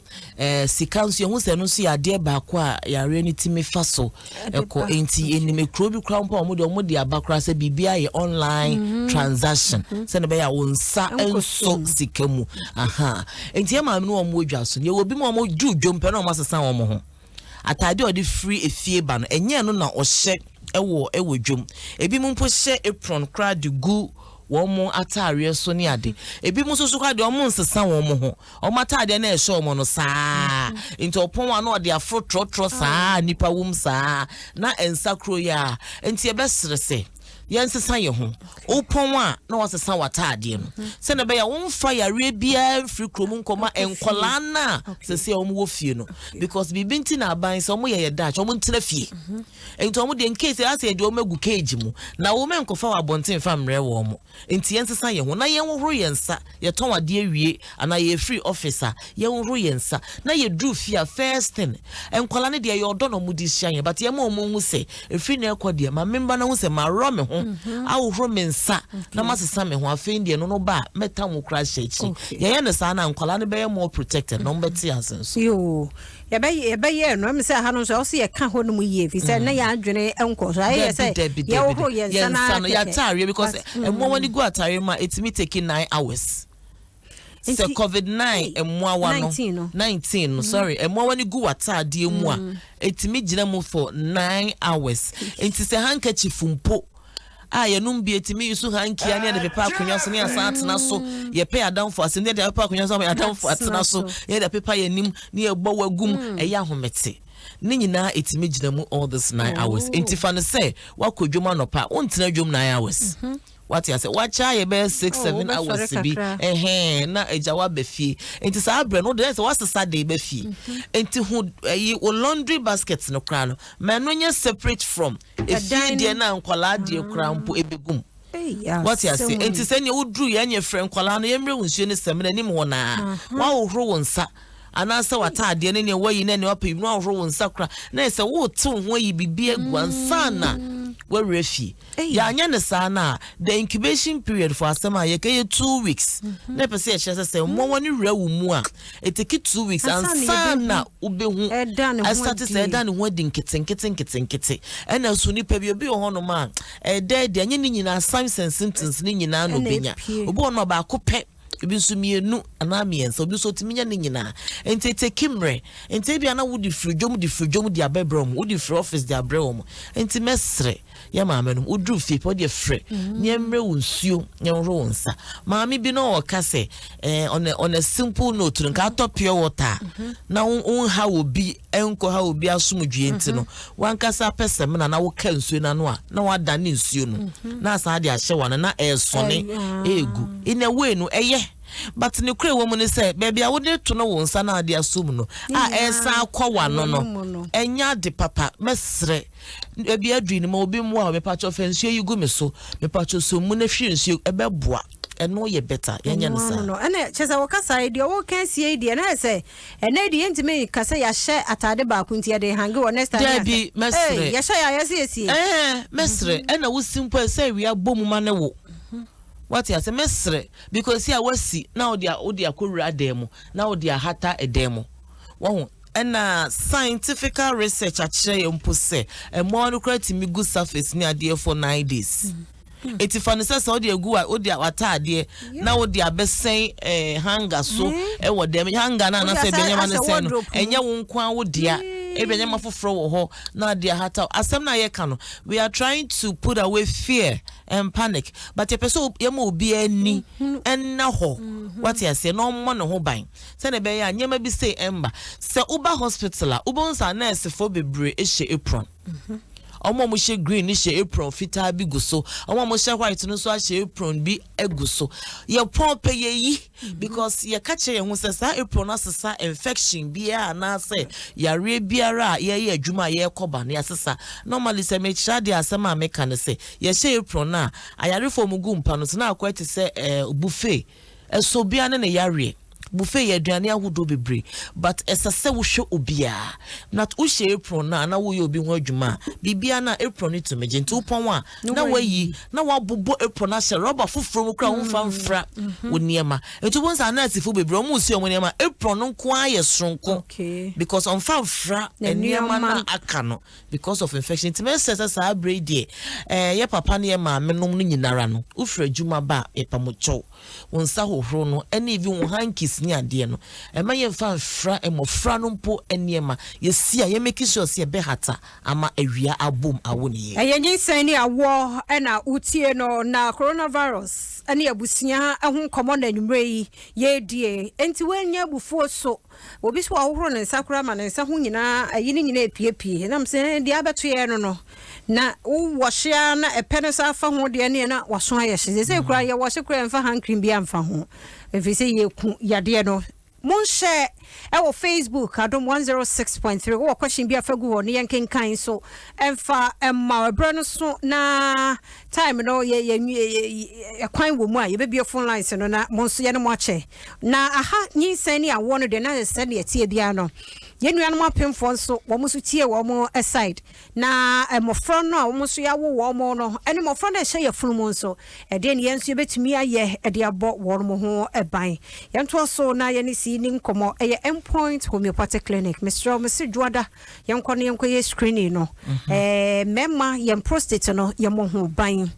Sika nso yɛhu sɛ ɛno nso yɛ adeɛ baako a yareɛ no tumi fa so ɛkɔ. Enti yɛnim ekuro bi koraa mpo a wɔn deɛ wɔn de aba koraa sɛ biribiara yɛ online transaction sɛdeɛ ɛbɛyɛ a wɔn nsa nso sika mu. Aha. Enti yɛn maame no wɔn wɔ dwa so no, yɛwɔ bi mu a wɔn duru dwom pɛ na wɔn asesa wɔn ho. Ataade a ɔde firi efie ba no, ɛnyɛ ɛno na ɔhyɛ ɛwɔ ɛwɔ dwom. Ebi mu mpo hyɛ apron koraa de gu wɔn ataareɛ so ne ade. Ebi mu nso so koraa deɛ wɔn nsesa wɔn ho. Wɔn ataadeɛ no a ɛhyɛ wɔn no saa ara. Nti ɔpɔn a na ɔde aforo trɔtrɔ saa ara nnipa wom saa ara. Na nsa kuro yi ara. Nti yɛbɛsrɛ sɛ yɛnsesa yɛn ho. Wopɔn a na wasesa w'ataadeɛ no. Sɛdeɛ ɛbɛyɛ a womfa yareɛ biara mfiri kurom nkɔma nkwadaa no a seesei wɔn wɔ fie no. Because biribi nti na aban sɛ wɔyɛ yɛ daakye wɔn ntena fie. Nti wɔn deɛ in case asɛ yɛde wɔn agu cage mu na wɔn nkɔfa wɔ abɔnten mfa mmrɛ wɔn. Enti yɛnsesa yɛn ho na yɛnhohoro yɛn nsa, yɛtɔn adeɛ wie anaa yɛfiri office a, yɛnhohoro yɛn nsa na yɛduru fie a first thing, nkwadaa no deɛ ɛyɛ ɔdɔ na wɔde hyia yɛn but yɛma wɔn hu sɛ ɛfiri nnɛ rekɔ deɛ ma memma no ahu sɛ maworɔ me ho, ahohoro me nsa na masesa me ho, afei deɛ ɛno no ba a mɛtam wo koraa ahyɛ akyiri. Yɛyɛ no saa no a nkwadaa no bɛyɛ more protected na wɔbɛte ase nso. Yoo, Yɛbɛyɛ yɛbɛyɛɛ no, ɛm sɛ ha no nso ɛwɔ sɛ yɛka hɔ nom yie, ɛfiri sɛ na yɛn adwene nkɔ so. Ayɛ yɛ sɛ yɛhohoro yɛn nsa no ara kɛkɛ. Yɛataareɛ because mmoawa no gu ataareɛ mu a ɛtumi take 9 hours. Sɛ COVID 9 mmoawa no 19 no sorry mmoawa no gu w'ataadeɛ mu a ɛtumi gyina mu for 9 hours. Nti sɛ handkerchief mpo a yɛnom bi etumi yi so hanky a ne yɛde pepa akonnwa so ne yɛasan atena so, yɛpɛ yɛn adamfo asɛm ne yɛde apepa akonnwa so ama yɛn adamfo atena so, ne yɛde apepa yɛn anim ne yɛbɔ wagum, ɛyɛ ahomete. Ne nyinaa etumi gyina mu all this 9 hours. Nti fa no sɛ wakɔ dwom anɔpa, wontena dwom 9 hours. Wate ase, wakyɛ ayɛ bɛyɛ 6 7 hours bi ɛhɛn na agya waba fie. Nti saa abirɛ no wode sɛ wasesa de ba fie. Nti ho ɛyi wo laundry basket no koraa no, ma ɛno nyɛ separate from efie deɛ na nkwadaa deɛ koraa mpo ebegum. Wate ase, nti sɛ nea woduru yɛn nyɛ frɛ nkwadaa no yɛmmerɛ wo nsuo ne sɛmina anim hɔ naa wahohoro wo nsa anaasɛ w'ataadeɛ ne nea wayi ne nea wapɛ yi na wahohoro wo nsa koraa na yɛ sɛ wote wo ho ayi biribi agu ansa na wawura fie. Yɛanyɛ ne saa no a, the incubation period for asɛm a yɛka yɛ 2 weeks na ɛpɛ sɛ yɛkyerɛ sɛ sɛ mmoawa no wura wo mu a, ɛtake 2 weeks ansa na wobɛhu ɛsate sɛ ɛda ne ho adi nketenkete nketenkete. Ɛna so nipa bi obi wɔ hɔnom a ɛda adi ɛnyɛ ne nyinaa signs and symptoms ne nyinaa na obɛnya. Obi wɔ hɔnom a baako pɛ, ebi nso mmienu anaa mmiɛnsa, obi nso otumi nya ne nyinaa. Nti ɛtake mmerɛ. Nti ebi ana wode firi dwom de firi dwom de abɛbrɛ wɔn, wode firi office de abrɛ wɔn. Nti mɛsrɛ. Yɛ maame nom, woduru fie pɛ, wodeɛ frɛ ne yɛmmrɛ wo nsuo na yɛnhohoro wo nsa. Maame bi na ɔka sɛ, eh, on a, on a simple note no, nka atɔ pure water a, na wonha obi, nkɔha obi asomdwie nti no, wankasa pɛ samina na woka nsuo no ano a, na wadane nsuo no, na asan de ahyɛ w'ano na ɛresɔne ɛregu. In a way no, ɛyɛ. But ne kura ɛwɔ mu ne sɛ, baabi a wode to no wo nsa na ade asom no, a ɛresan akɔ w'ano no, ɛnyɛ ade papa. Mɛsrɛ. Ebi aduru no ma obi mmoa wo, mepakyɛw fa nsuo yi gu me so, mepakyɛw sɔ mu na hwie nsuo, ɛbɛboa. Ɛno yɛ better, yɛnyɛ no saa. No, ɛna kyɛ sɛ wɔka saa yi deɛ wɔka asie yi deɛ na yɛ sɛ ɛnɛ deɛ yɛntumi nka sɛ yɛahyɛ ataade baako nti yɛde hange wɔ next time. Dabi, mɛsrɛ. Yɛhyɛ yɛ a yɛsɛ yɛsie. Ɛɛ, mɛsrɛ. Ɛna wosi mpo ɛsɛ awia bɔ mu ma ne wo. Wate ase, mɛsrɛ. Because si a wasi na wode wode akɔwura dan mu na wode ahata dan mu. Wahu? Ɛna scientifical research akyerɛ yɛn mpo sɛ mmoawa no koraa tumi gu surface ne adeɛ for 9 days. Eti fa no sɛ sɛ wode agu wa wode w'ataadeɛ na wode abɛsɛn ɛɛ hanger so ɛwɔ dɛm hanger no anaasɛ ebi nneɛma no sɛn no, ɛnyɛ wo nko ara wo dea, ebi nneɛma foforɔ wɔ hɔ na ade ahata. Asɛm no a yɛka no, we are trying to put away fear and panic, but yɛpɛ sɛ yɛma obiara ani ɛnna hɔ, wate aseɛ, na ɔmmɔ ne ho ban sɛdeɛ ɛbɛyɛ a nneɛma bi sei ɛmba. Sɛ woba hospital a, wobɛhu sɛ anɛɛsefoɔ bebree hyɛ apron. Wɔn a wɔhyɛ green no hyɛ apron fitaa bi gu so. Wɔn a wɔhyɛ white no nso ahyɛ apron bi agu so. Yɛpɔn pɛ yɛyi because yɛka kyerɛ yɛn ho sɛ saa apron no asesa infection biara anaasɛ yareɛ biara a yɛyɛ adwuma a yɛrekɔ ba no yɛasesa. Normally sɛ mekyerɛ adeɛ a, asɛm a meka ne sɛ yɛhyɛ apron no a, ayarefoɔ a wɔgu mpa no so na akɔyɛ te sɛ eh, buffet. Ɛsɔ obiara ne ne yareɛ. Buffet yɛ aduane ahodoɔ bebree but ɛsɛ sɛ wohwɛ obiara. Na wohyɛ apron no a na woyɛ obi ho adwuma a, biribiara no a apron no tumi gye. Nti wopɔn a na woayi na woabobɔ apron no ahyɛ rɔba foforɔ mu koraa a womfa mfra wo nneɛma. Nti wobɛhu sɛ anɛɛsefo bebree wɔn resi wɔn nneɛma apron no nko ara yɛ soronko because ɔmfa mfra nneɛma no a aka no because of infection. Nti mɛsrɛ sɛ saa berɛ yi deɛ ɛɛ yɛ papa ne yɛ maame nom no nyinara no, wofiri adwuma ba a, yɛpa mo kyɛw. Wo nsa hohoro no ne even wo hankies ne adeɛ no, ɛmma yɛmfa mfra mmɔfra no mpo nneɛma. Yɛsi a, yɛ make sure sɛ yɛbɛhata ama awia abom awo no yie. Ɛyɛ nyinsɛn ne awoɔ na wotie no, na coronavirus ne abusua ho nkɔmmɔ na anwummerɛ yi yɛredie. Enti woannya abufuo so. Obi so wahohoro ne nsa koraa ma ne nsa ho nyinaa ayi ne nyinaa epiepie. Nam sɛ eh, deɛ abɛto yɛn no no. Na wowɔhye ara na ɛpɛ no saa fa ho deɛ neɛ na waso ayɛ hye. Sɛ koraa yɛwɔhye koraa yɛmfa hand cream bi amfa ho. Ɛfiri sɛ yɛku yadeɛ no. Monhyɛ ɛwɔ Facebook Adom 106.3. Wowɔ question bi a fa gu hɔ ne yɛnkenkan nso ɛmfa mma wo. Ɛberɛ no so na time no yɛ yɛ ɛkwan wɔ mu a yɛbɛbue phone lines no na mo nso yɛne mo akyɛ. Na aha nyinsɛn ne awoɔ no deɛ na sɛdeɛ ɛteɛ biara no, yɛn nuanom apemfoɔ nso wɔn nso tie wɔn side. Na mmɔfra no a wɔn nso yɛawo wɔn no ne mmɔfra no a ɛhyɛ yafunu mu nso, ɛdeɛn na yɛn nso yɛbɛtumi ayɛ de abɔ wɔn ho ban? Yɛntoa so na yɛne sii ni nkɔmmɔ. Ɛyɛ Endpoint Homeopathic Clinic. Mesrɛ wo, mese Dwoada, yɛnkɔ na yɛnkɔyɛ screening no. Ɛɛ, mmarima, yɛn prostate no, yɛmmɔ ho ban.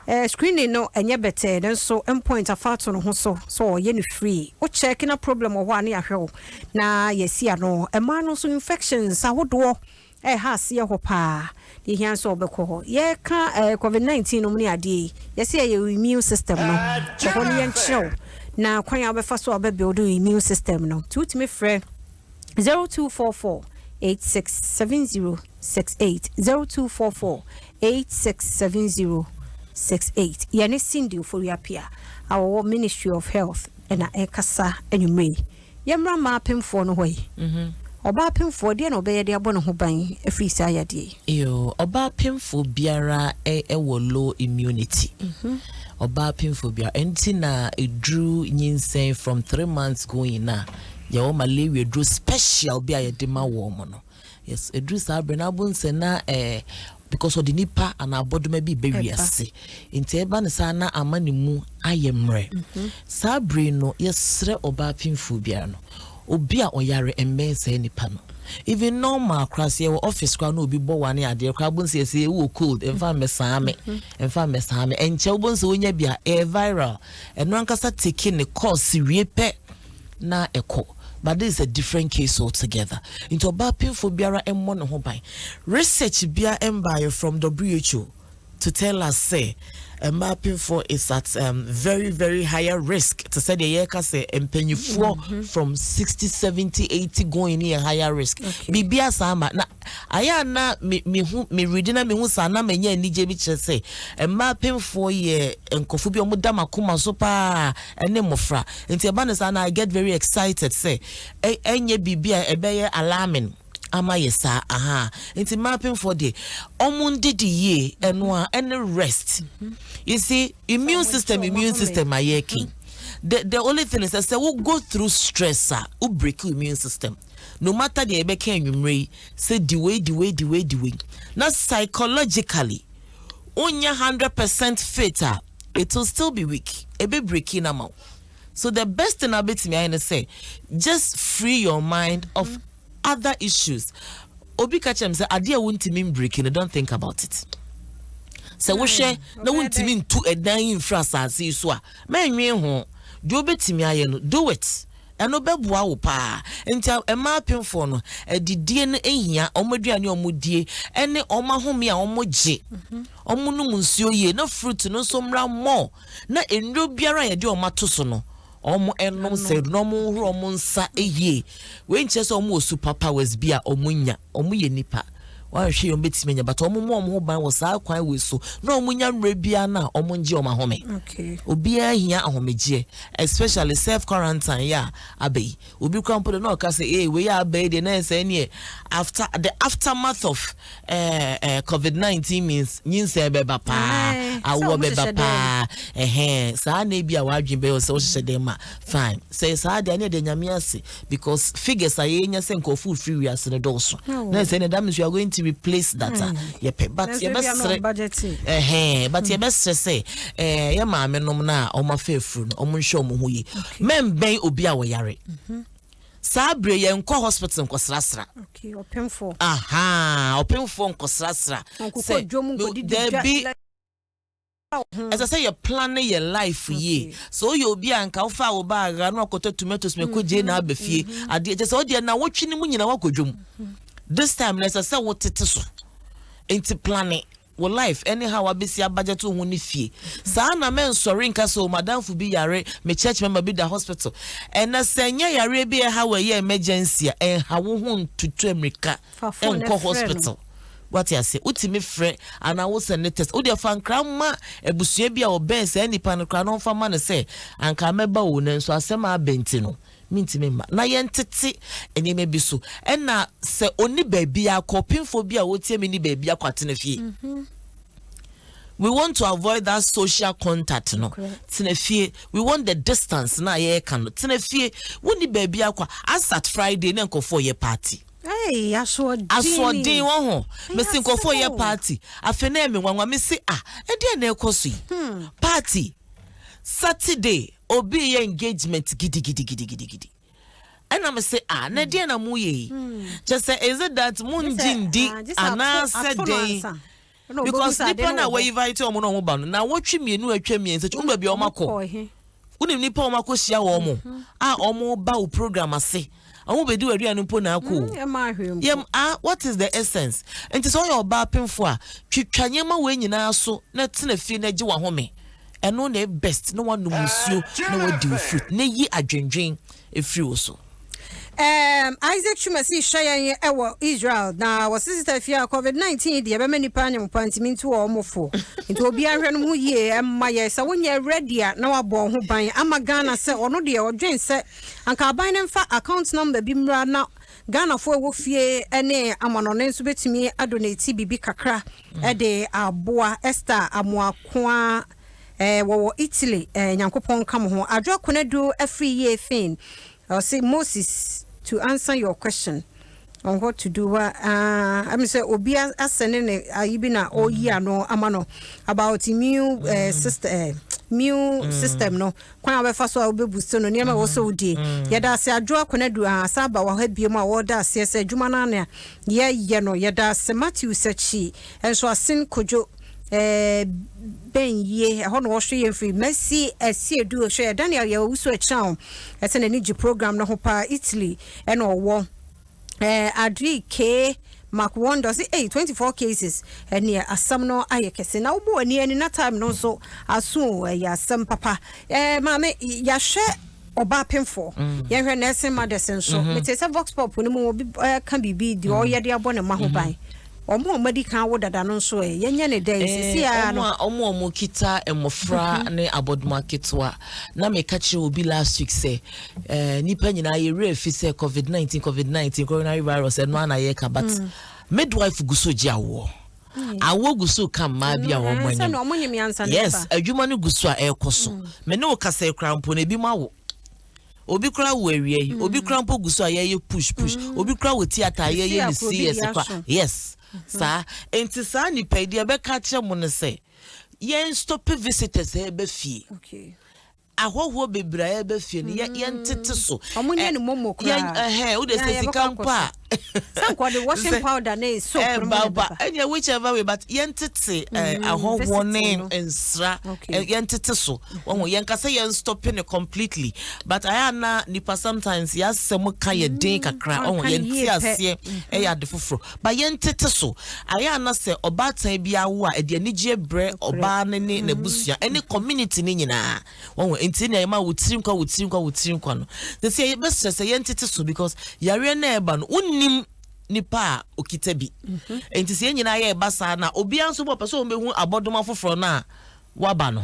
Eh, screening no ɛnyɛ bɛtɛɛ nanso Mpoint afa ato ne ho so sɛ ɔyɛ no free. Wo check na problem wɔ hɔ a ne yɛahwɛ wo na yɛasi ano. Mmaa no nso infections ahodoɔ ɛreha aseɛ hɔ paa. Deɛ ɛhia ne sɛ wobɛkɔ hɔ. Yɛreka eh, covid 19 nom ne adeɛ yi, yɛse ɛyɛ wo immune system no. Kɔ hɔ na yɛnkyerɛ wo na kwan a wobɛfa so a wobɛ build wo immune system no. Nti wotumi frɛ 0244 8670 68 0244 867068. Yɛne Cindy Ofori-Appiah a ɔwɔ Ministry of Health na ɛrekasa anwummerɛ yi. Yɛmmra mmaa apemfoɔ no hɔ yi. Ɔbaa apemfoɔ, deɛn na ɔbɛyɛ de abɔ ne ho ban afiri saa yadeɛ yi? Yoo, ɔbaa apemfoɔ biara wɔ low immunity. Ɔbaa apemfoɔ biara. Ɛno nti na ɛduru nyinsɛn from 3 months going a, yɛwɔ malaria duro special bi a yɛde ma wɔn no. Yes, ɛduru saa berɛ no abom sɛ na eh, because ɔde nipa anaa abɔdoma bi bɛ wiase. Nti ɛba no saa na ama ne mu ayɛ mmerɛ. Saa bere no, yɛsrɛ ɔbaa pemfoɔ biara no, obi a ɔyare mmɛn saa nipa no. Even normal koraa, sɛ yɛwɔ office koraa na obi bɔ wa ne adeɛ koraa, wobɛhu sɛ yɛsɛ wowɔ cold, ɛmfa mmɛsaa me, ɛmfa mmɛsaa me. Ɛnkyɛ wobɛhu sɛ wonya bi a, ɛyɛ viral. Ɛno ankasa take ne course wie pɛ na ɛkɔ. But this is a different case altogether. Nti ɔbaa pemfoɔ biara mmɔ ne ho ban. Research biara mbaeɛ from WHO. to tell us sɛ mmaa apemfoɔ is at very very higher risk te sɛ deɛ yɛreka sɛ mpanyinfoɔ from 60, 70, 80 going ne yɛ higher risk. Biribi asa ama na ayɛ a na me mehu me redi na mehu saa na manya anigye bi kyerɛ sɛ mmaa apemfoɔ yɛ nkɔfo bi a wɔn da makoma so paa ɛne mmɔfra. Nti ɛba ne saa na I get very excited sɛ ɛnyɛ biribi a ɛbɛyɛ alarming ama yɛ saa aha. Nti mmaa apemfoɔ deɛ, ɔmo ndidi yie, ɛno a ɛne rest. You see, immune system a yɛreki, the only thing is sɛ wo go through stress a, wo break your immune system. No matter deɛ yɛbɛka anwummerɛ yi sɛ di wei, di wei, di wei, di wei, na psychologically wonya 100% fit a, it will still be weak. Ebe breaking ama wo. So the best thing abetumi ayɛ ne sɛ just free your mind of other issues. Obi ka kyerɛ m sɛ adeɛ a wontumi mbreak no, don't think about it. Sɛ wohwɛ na wontumi ntu ɛdan yi mfiri asase yi so a, mɛnwen ho. Deɛ wobɛtumi ayɛ no, do it. Ɛno bɛboa wo paa. Nti mmaa apemfoɔ no, adidie no ehia ɔmo aduane a ɔmo die ɛne ɔmo ahome a ɔmo gye, ɔmo nom nsuo yie, na fruit no nso mmra mɔ, na nnuro biara a yɛde ɔmo ato so no, ɔmo ɛnom sɛ na ɔmo nhoro ɔmo nsa yie. Wei nkyerɛ sɛ ɔmo wɔ super powers bi a ɔmo nya. Ɔmo yɛ nipa, wɔahwɛ yɛn bɛtumi anya, but ɔmo mo ɔmo ho ban wɔ saa kwan wei so na ɔmo nya mmerɛ biara na ɔmo ngye ɔmo ahome. Obiara hia ahomegyeɛ, especially self quarantine yɛ a aba yi. Obi kura mpo de na ɔka sɛ ee, wei yɛ aba yi deɛ, na ɛsɛ neɛ after the aftermath of COVID-19 means nyinsɛn bɛba paa, awoɔ bɛba paa. Ɛhɛn saa na ebi a wadwin bɛyɛ sɛ ɔhyehyɛ dɛm ma fine sɛ saa deɛ ne yɛde Nyame ase, because figures a yɛnya sɛ nkurɔfoɔ firi wiase no dɔɔso na ɛsɛ ne that means we are going to replace that a yɛpɛ. But yɛbɛsrɛ ɛhɛn, but yɛbɛsrɛ sɛ yɛ maame nom na ɔmo afa afuru no, ɔmo nhwɛ ɔmo ho yie, mɛnbɛn obi a wɔyare saa bere. Yɛn nkɔ hospital nkɔsrasra. Aha, ɔpemfoɔ nkɔsrasra sɛ dɛbi. Ɛsɛ sɛ yɛ plan yɛ life yie. So woyɛ obi a nka wofa wo bag a na wakɔtɔ tomatoes mako gye na aba fie adeɛ kyɛ sɛ wodeɛ na wotwi ne mu nyina woakɔ dwom this time na ɛsɛ sɛ wotete so. Nti plan wo life anyhow abɛsi abudget wo ho ne fie saa na mɛnsɔre nka sɛ o, madamfo bi yare, me church member bi da hospital. Ɛna sɛ nyɛ yare bi ɛha wɔ ɛyɛ emergency a, ɛnha wo ho ntutu mmirika ɛnkɔ hospital. Wate ase? Wotumi frɛ anaa wosɛ ne test wode fa nkra ma abusua bi a ɔbɛn saa nipa no koraa na ɔmfa ma no sɛ anka mɛba wo no nso asɛm a abɛnti no mintimi mma. Na yɛntete nneɛma bi so. Ɛna sɛ oni baabi akɔ, pimfo bi a wotie mi ni baabi akɔ atena fie. We want to avoid that social contact no, tena fie. We want the distance na yɛreka no, tena fie. Woni baabi akɔ. As at Friday ne nkɔfoɔ yɛ party. Hey, asoɔden. Asoɔden wɔ ho. Mesi nkɔfoɔ yɛ party afei na ɛmi nwanwa. Mesi ah, ɛdeɛ na ɛkɔ so yi, party Saturday, obi yɛ engagement gidigidigidigidi. Ɛna me sɛ ah, na deɛ na mo yɛ yi kyɛ sɛ is it that mo ngye ndi anaasɛ den? Because nipa na wɔyi invite wɔn na wɔn ba no na wɔtwi mmienu atwa mmiɛnsa wɔn baabi a wɔn akɔ, wonim nipa a wɔn akɔ hyia wɔn a wɔn ba wo program ase, wɔn bɛdi wɔ aduane mpo na akɔ yɛm. Ah, what is the essence? Nti sɛ ɔyɛ ɔbaa pemfo a, twitwa nneɛma wɔ nyinaa so na tena fie na gye wahome. Ɛno na best, na wanom nsuo na wadi wo fruit na yi adwendwen efiri wo so. Isaac Twumasi hwɛ yɛn wɔ Israel na wɔse sister fie a COVID-19 deɛ ɛbɛma nipa anyam pa ntumi nti wɔ ɔmo fo nti obiara hwɛ no ho yie. Ɛma yɛ sɛ wonyɛ ready a na wabɔ ho ban ama Ghana sɛ ɔno deɛ ɔdwen sɛ anka aban no mfa account number bi mmra na Ghanafoɔ ɛwɔ fie ne amanɔne nso bɛtumi adonate biribi kakra ɛde aboa. Esther Amoakoa wɔwɔ Italy, Nyankopɔn nka mo ho. Adwo Akonadu afiri yie fin. Ɔse Moses, to answer your question on what to do, I mean sɛ obi asɛne ne ayi bi na ɔyi ano ama no about immune system, immune system no, kwan a wɔbɛfa so a wobɛboost no, nneɛma a ɛwɔ sɛ wodie. Yɛda ase Adwo Akɔnadu a asa aba wɔ ha bio mu a wɔda aseɛ sɛ adwuma no ana yɛyɛ no. Yɛda ase. Matthew Sakyi nso asen Kodwo bɛn yie ɛhɔ na wɔhwɛ yɛn firi. Mercy Asiedu hwɛ yɛ. Daniel yɛ owusu akyɛn ɛsɛ n'ani gye program no ho paa. Italy ɛna ɔwɔ. Adri K. Mark Wonder ɔse ei 24 cases ɛneɛ asɛm no ayɛ kɛse na wobɔ w'ani ani na time no nso aso o ɛyɛ asɛm papa eh, maame yɛahwɛ ɔbaa pemfoɔ mm. yɛhwɛ nursing mothers nso mm -hmm. mete sɛ vox pop no mu obi ka biribi deɛ ɔyɛ de abɔ ne mma ho ban wɔn a wɔadi kan awo dada no nso ɛ yɛnyɛ ne dɛn sisi a no. Wɔn a wɔn kita mmɔfra ne abɔdoma ketewa na meka kyerɛ obi last week sɛ eh, nipa nyinaa yɛ werɛ fi sɛ covid 19 covid 19 coronavirus ɛno ana yɛka but mm. midwife gu so gye awoɔ mm. awoɔ gu so ka mmaa bi a wɔn anyam yes adwuma no gu so a ɛrekɔ so mm. me ne wo kasa ekura mpo na ebi mu awo obi kura wo awia yi obi kura mpo gu so a yɛyɛ push push mm. obi kura wɔ theatre a yɛyɛ ne cs kora yes mm-hmm. saa nti saa nipa yi deɛ ɛbɛka kyerɛ mo no sɛ yɛn stop visitors a ɛbɛ fie. Okay. Ahɔhoɔ bebree a yɛba fie no, yɛ yɛntete so. Ɔmo nyɛ no momo koraa. Yɛn ɛhɛn, wode sɛ sika mpo a. Sɛ nka ɔde washing powder ne soap no mu na ɛbɛba. Ɛnneɛ whichever way, but yɛntete ahɔhoɔ ne nsra, yɛntete so. Wahu, yɛnka sɛ yɛn stop no completely, but ayɛ a na nipa sometimes yɛasɛm ka yɛ den kakra, wahu, yɛnte aseɛ ɛyɛ ade foforɔ. But yɛntete so. Ayɛ a na sɛ ɔbaatan bi awo a, ɛde anigyeɛ brɛ ɔbaa no ne n'abusua ɛne community no nyinaa. Wahu? Nti nea yɛma wo tiri nkwa, wo tiri nkwa, wo tiri nkwa no. Sɛsɛ yɛbɛsrɛ sɛ yɛntete so because yareɛ no a ɛba no, wonnim nipa a okita bi. Nti sɛ yɛn nyinaa yɛreba saa na obiara nso bɔ ɔpɛ sɛ ɔbɛhu abɔdoma foforɔ no a waba no.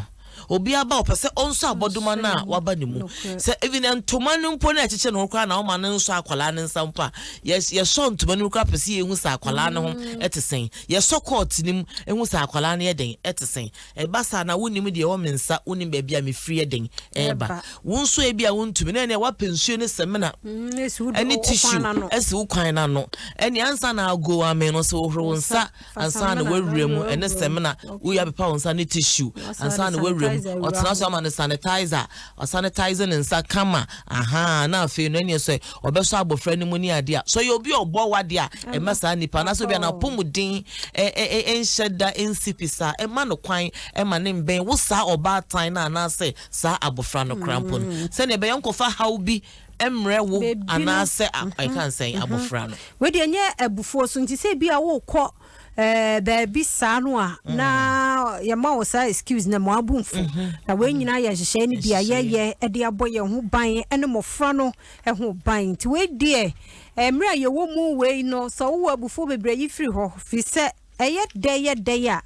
Obiara ba ɔpɛ sɛ ɔnsɔ abɔdoma no a waba ne mu. Sɛ even ntoma no mpo na ɛkyekyere ne ho koraa na ɔma no nsɔ akwadaa no nsa mpo a, yɛsɔ ntoma no mu koraa pɛ sɛ yɛhu sɛ akwadaa no ho te sɛn. Yɛsɔ kɔɔt no mu hu sɛ akwadaa no yɛ dɛn ɛte sɛn. Ɛba saa na wonim deɛ ɛwɔ me nsa, wonim baabi a mefiri yɛ dɛn ɛreba. Wo nso ebi a wontumi na ɛnɛ woapɛ nsuo ne samina ɛne tissue asi wo kwan no ano. Ɛne ansa na ago ame no sɛ wohoro wo nsa ansa na woawura mu ɛne samina woyɛ apepa wo nsa ne tissue ansa na woawura mu ɔtena so ama no sanitizer ɔsanitize ne nsa kama aha na afei no ɛneɛ sɛ ɔbɛsɔ abɔfra no mu ne adeɛ a sɛ ɔyɛ obi a ɔbɔ wadeɛ a ɛma saa nipa anaasɛ obi a n'apɔmuden nhyɛ da nsi pi saa ɛma no kwan ɛma ne mbɛn wo saa ɔbaatan no anaasɛ saa abɔfra no koraa mpo no mm. sɛnea ɛbɛyɛ nkɔfa haw bi mmerɛ wo anaasɛ ɛka nsɛn abɔfra no. Wei deɛ ɛnyɛ abufuo so nti sɛ ebi a wokɔ eh, baabi saa no a mm. na yɛma wo saa excuse na mo abu mfo mhm. na wei nyinaa yɛ nhyehyɛe no bi a yɛyɛ de abɔ yɛn ho ban ne mmɔfra no ho ban nti wei deɛ eh, mmerɛ a yɛwɔ mu wei no sɛ wowɔ abufuo bebree yi firi hɔ firi sɛ ɛyɛ dɛ yɛ dɛ a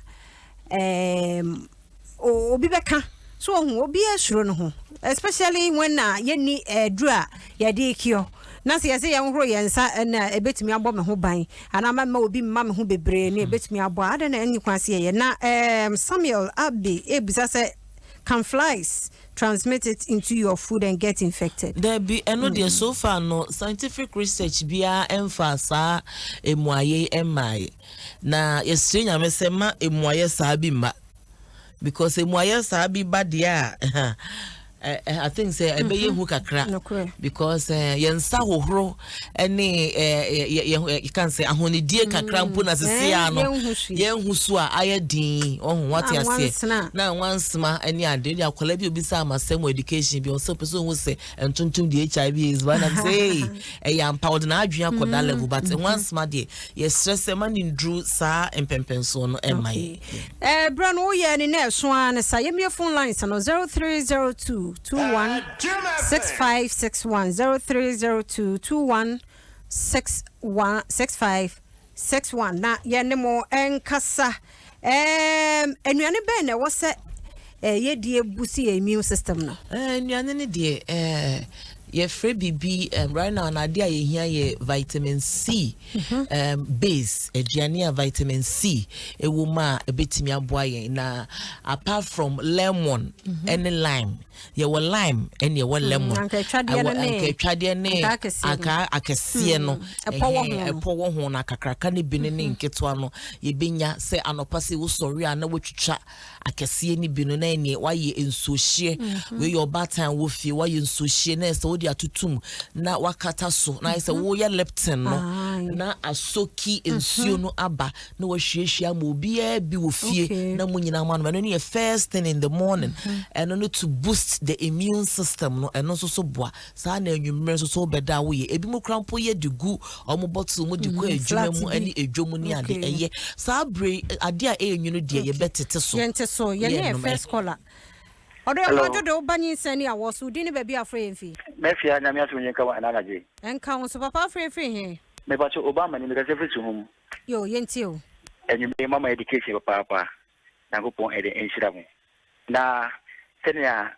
eh, obi bɛka so ohu obiara suro no ho especially when na yɛnni aduru a yɛde rekio na sɛ yɛsɛ yɛnhoro yɛn nsa na ɛbɛtumi abɔ me ho ban anaa mɛma obi mma me ho bebree ne ɛbɛtumi abɔ a adɛn na ɛnni kwan sɛ yɛyɛ na um, Samuel Abbey ebisa sɛ can flies transmit it into your food and get infected? Dabi, ɛno deɛ so far no scientific research biara ɛmfaa saa mmuaeɛ yi mmaeɛ. Na yɛsrɛ Nyame sɛ ma mmuaeɛ saa bi mma because mmuaeɛ saa bi ba deɛ a I think sɛ ɛbɛyɛ hu kakra because yɛn nsa hohoro ne yɛka sɛ ahonidie kakra mpo na sisi a no yɛn ho so a ayɛ din ɔho wate aseɛ na nwansema ne ade ne akwadaa bi obi sɛ amasɛm wɔ education bi ɔsɛ ɔpɛ sɛ ɔhu sɛ ntontom deɛ HIV AIDS ba nam sɛ ee ɛyɛ ampa ɔde n'adwene akɔ that level but nwansema deɛ yɛsrɛ sɛ ma ne nduru saa mpɛmpɛnsoɔ no ɛmma yɛ. Eh, berɛ no woyɛɛ ne na ɛso ara ne sa. Yɛmmue phone lines no 0302 21 6561 0302 21 61 65 61 na yɛne mo nkasa. Ɛɛm, nnuane bɛn na ɛwɔ sɛ eh, yɛdie busi yɛn immune system no? Eh, nnuane no deɛ eh, yɛfrɛ biribi um, right now na adeɛ a yɛhia yɛ vitamin C um, base aduane a vitamin C ɛwɔ mu a ɛbɛtumi aboa yɛn na apart from lemon ɛne lime yɛwɔ lime ɛne ɛwɔ lemon Ankaatwadeɛ no ɛwɔ ne ankaatwadeɛ ne ankaa akɛseɛ no. ankaa akɛseɛ no Ɛpɔ wɔ ɛhɛn, ho no. ɛpɔ wɔ ho no akakraka no bi no ne nketewa no yɛbɛnya sɛ anɔpa sɛ wosɔre a na woatwitwa akɛseɛ no bi no na ɛneɛ woayɛ nsuohyeɛ wei yɛ ɔbaatan wɔ fie woayɛ nsuohyeɛ na ɛsɛ wode wode atoto mu na wakata so na ayɛ sɛ woyɛ Lipton no na asoki nsuo no aba na wahwiahwia ama obiara bi wɔ fie na mo nyinaa mo anom. Ɛno no yɛ first thing in the morning. Ɛno no to boost the immune system no, ɛno nso so boa. Saa na anwummerɛ nso so wobɛda a woyɛ. Ebinom koraa mpo yɛ de gu wɔn bottle mu de kɔ adwuma mu ne edwa mu ne ade. Ɛyɛ. Saa berɛ yi, adeɛ a ɛyɛ nwunu deɛ yɛbɛtete so. Yɛnte so. Yɛne yɛ first caller. Ɔdɔ yɛ kwadwo de wo ba nyinsɛn ne awɔ so. Wo din ne baabi a wofrɛ yɛn fi. Mafia Nyame asomdwe nka wo ɛna anadwo yi. Ɛnka wo nso papa wofrɛ yɛn firi he? Mepakyɛ Obama ni mekasa firi Suhum. Yoo yɛntie o. Anwummerɛ yi moama education papaapa Nyankopɔn ɛde nhyira mo na sɛnea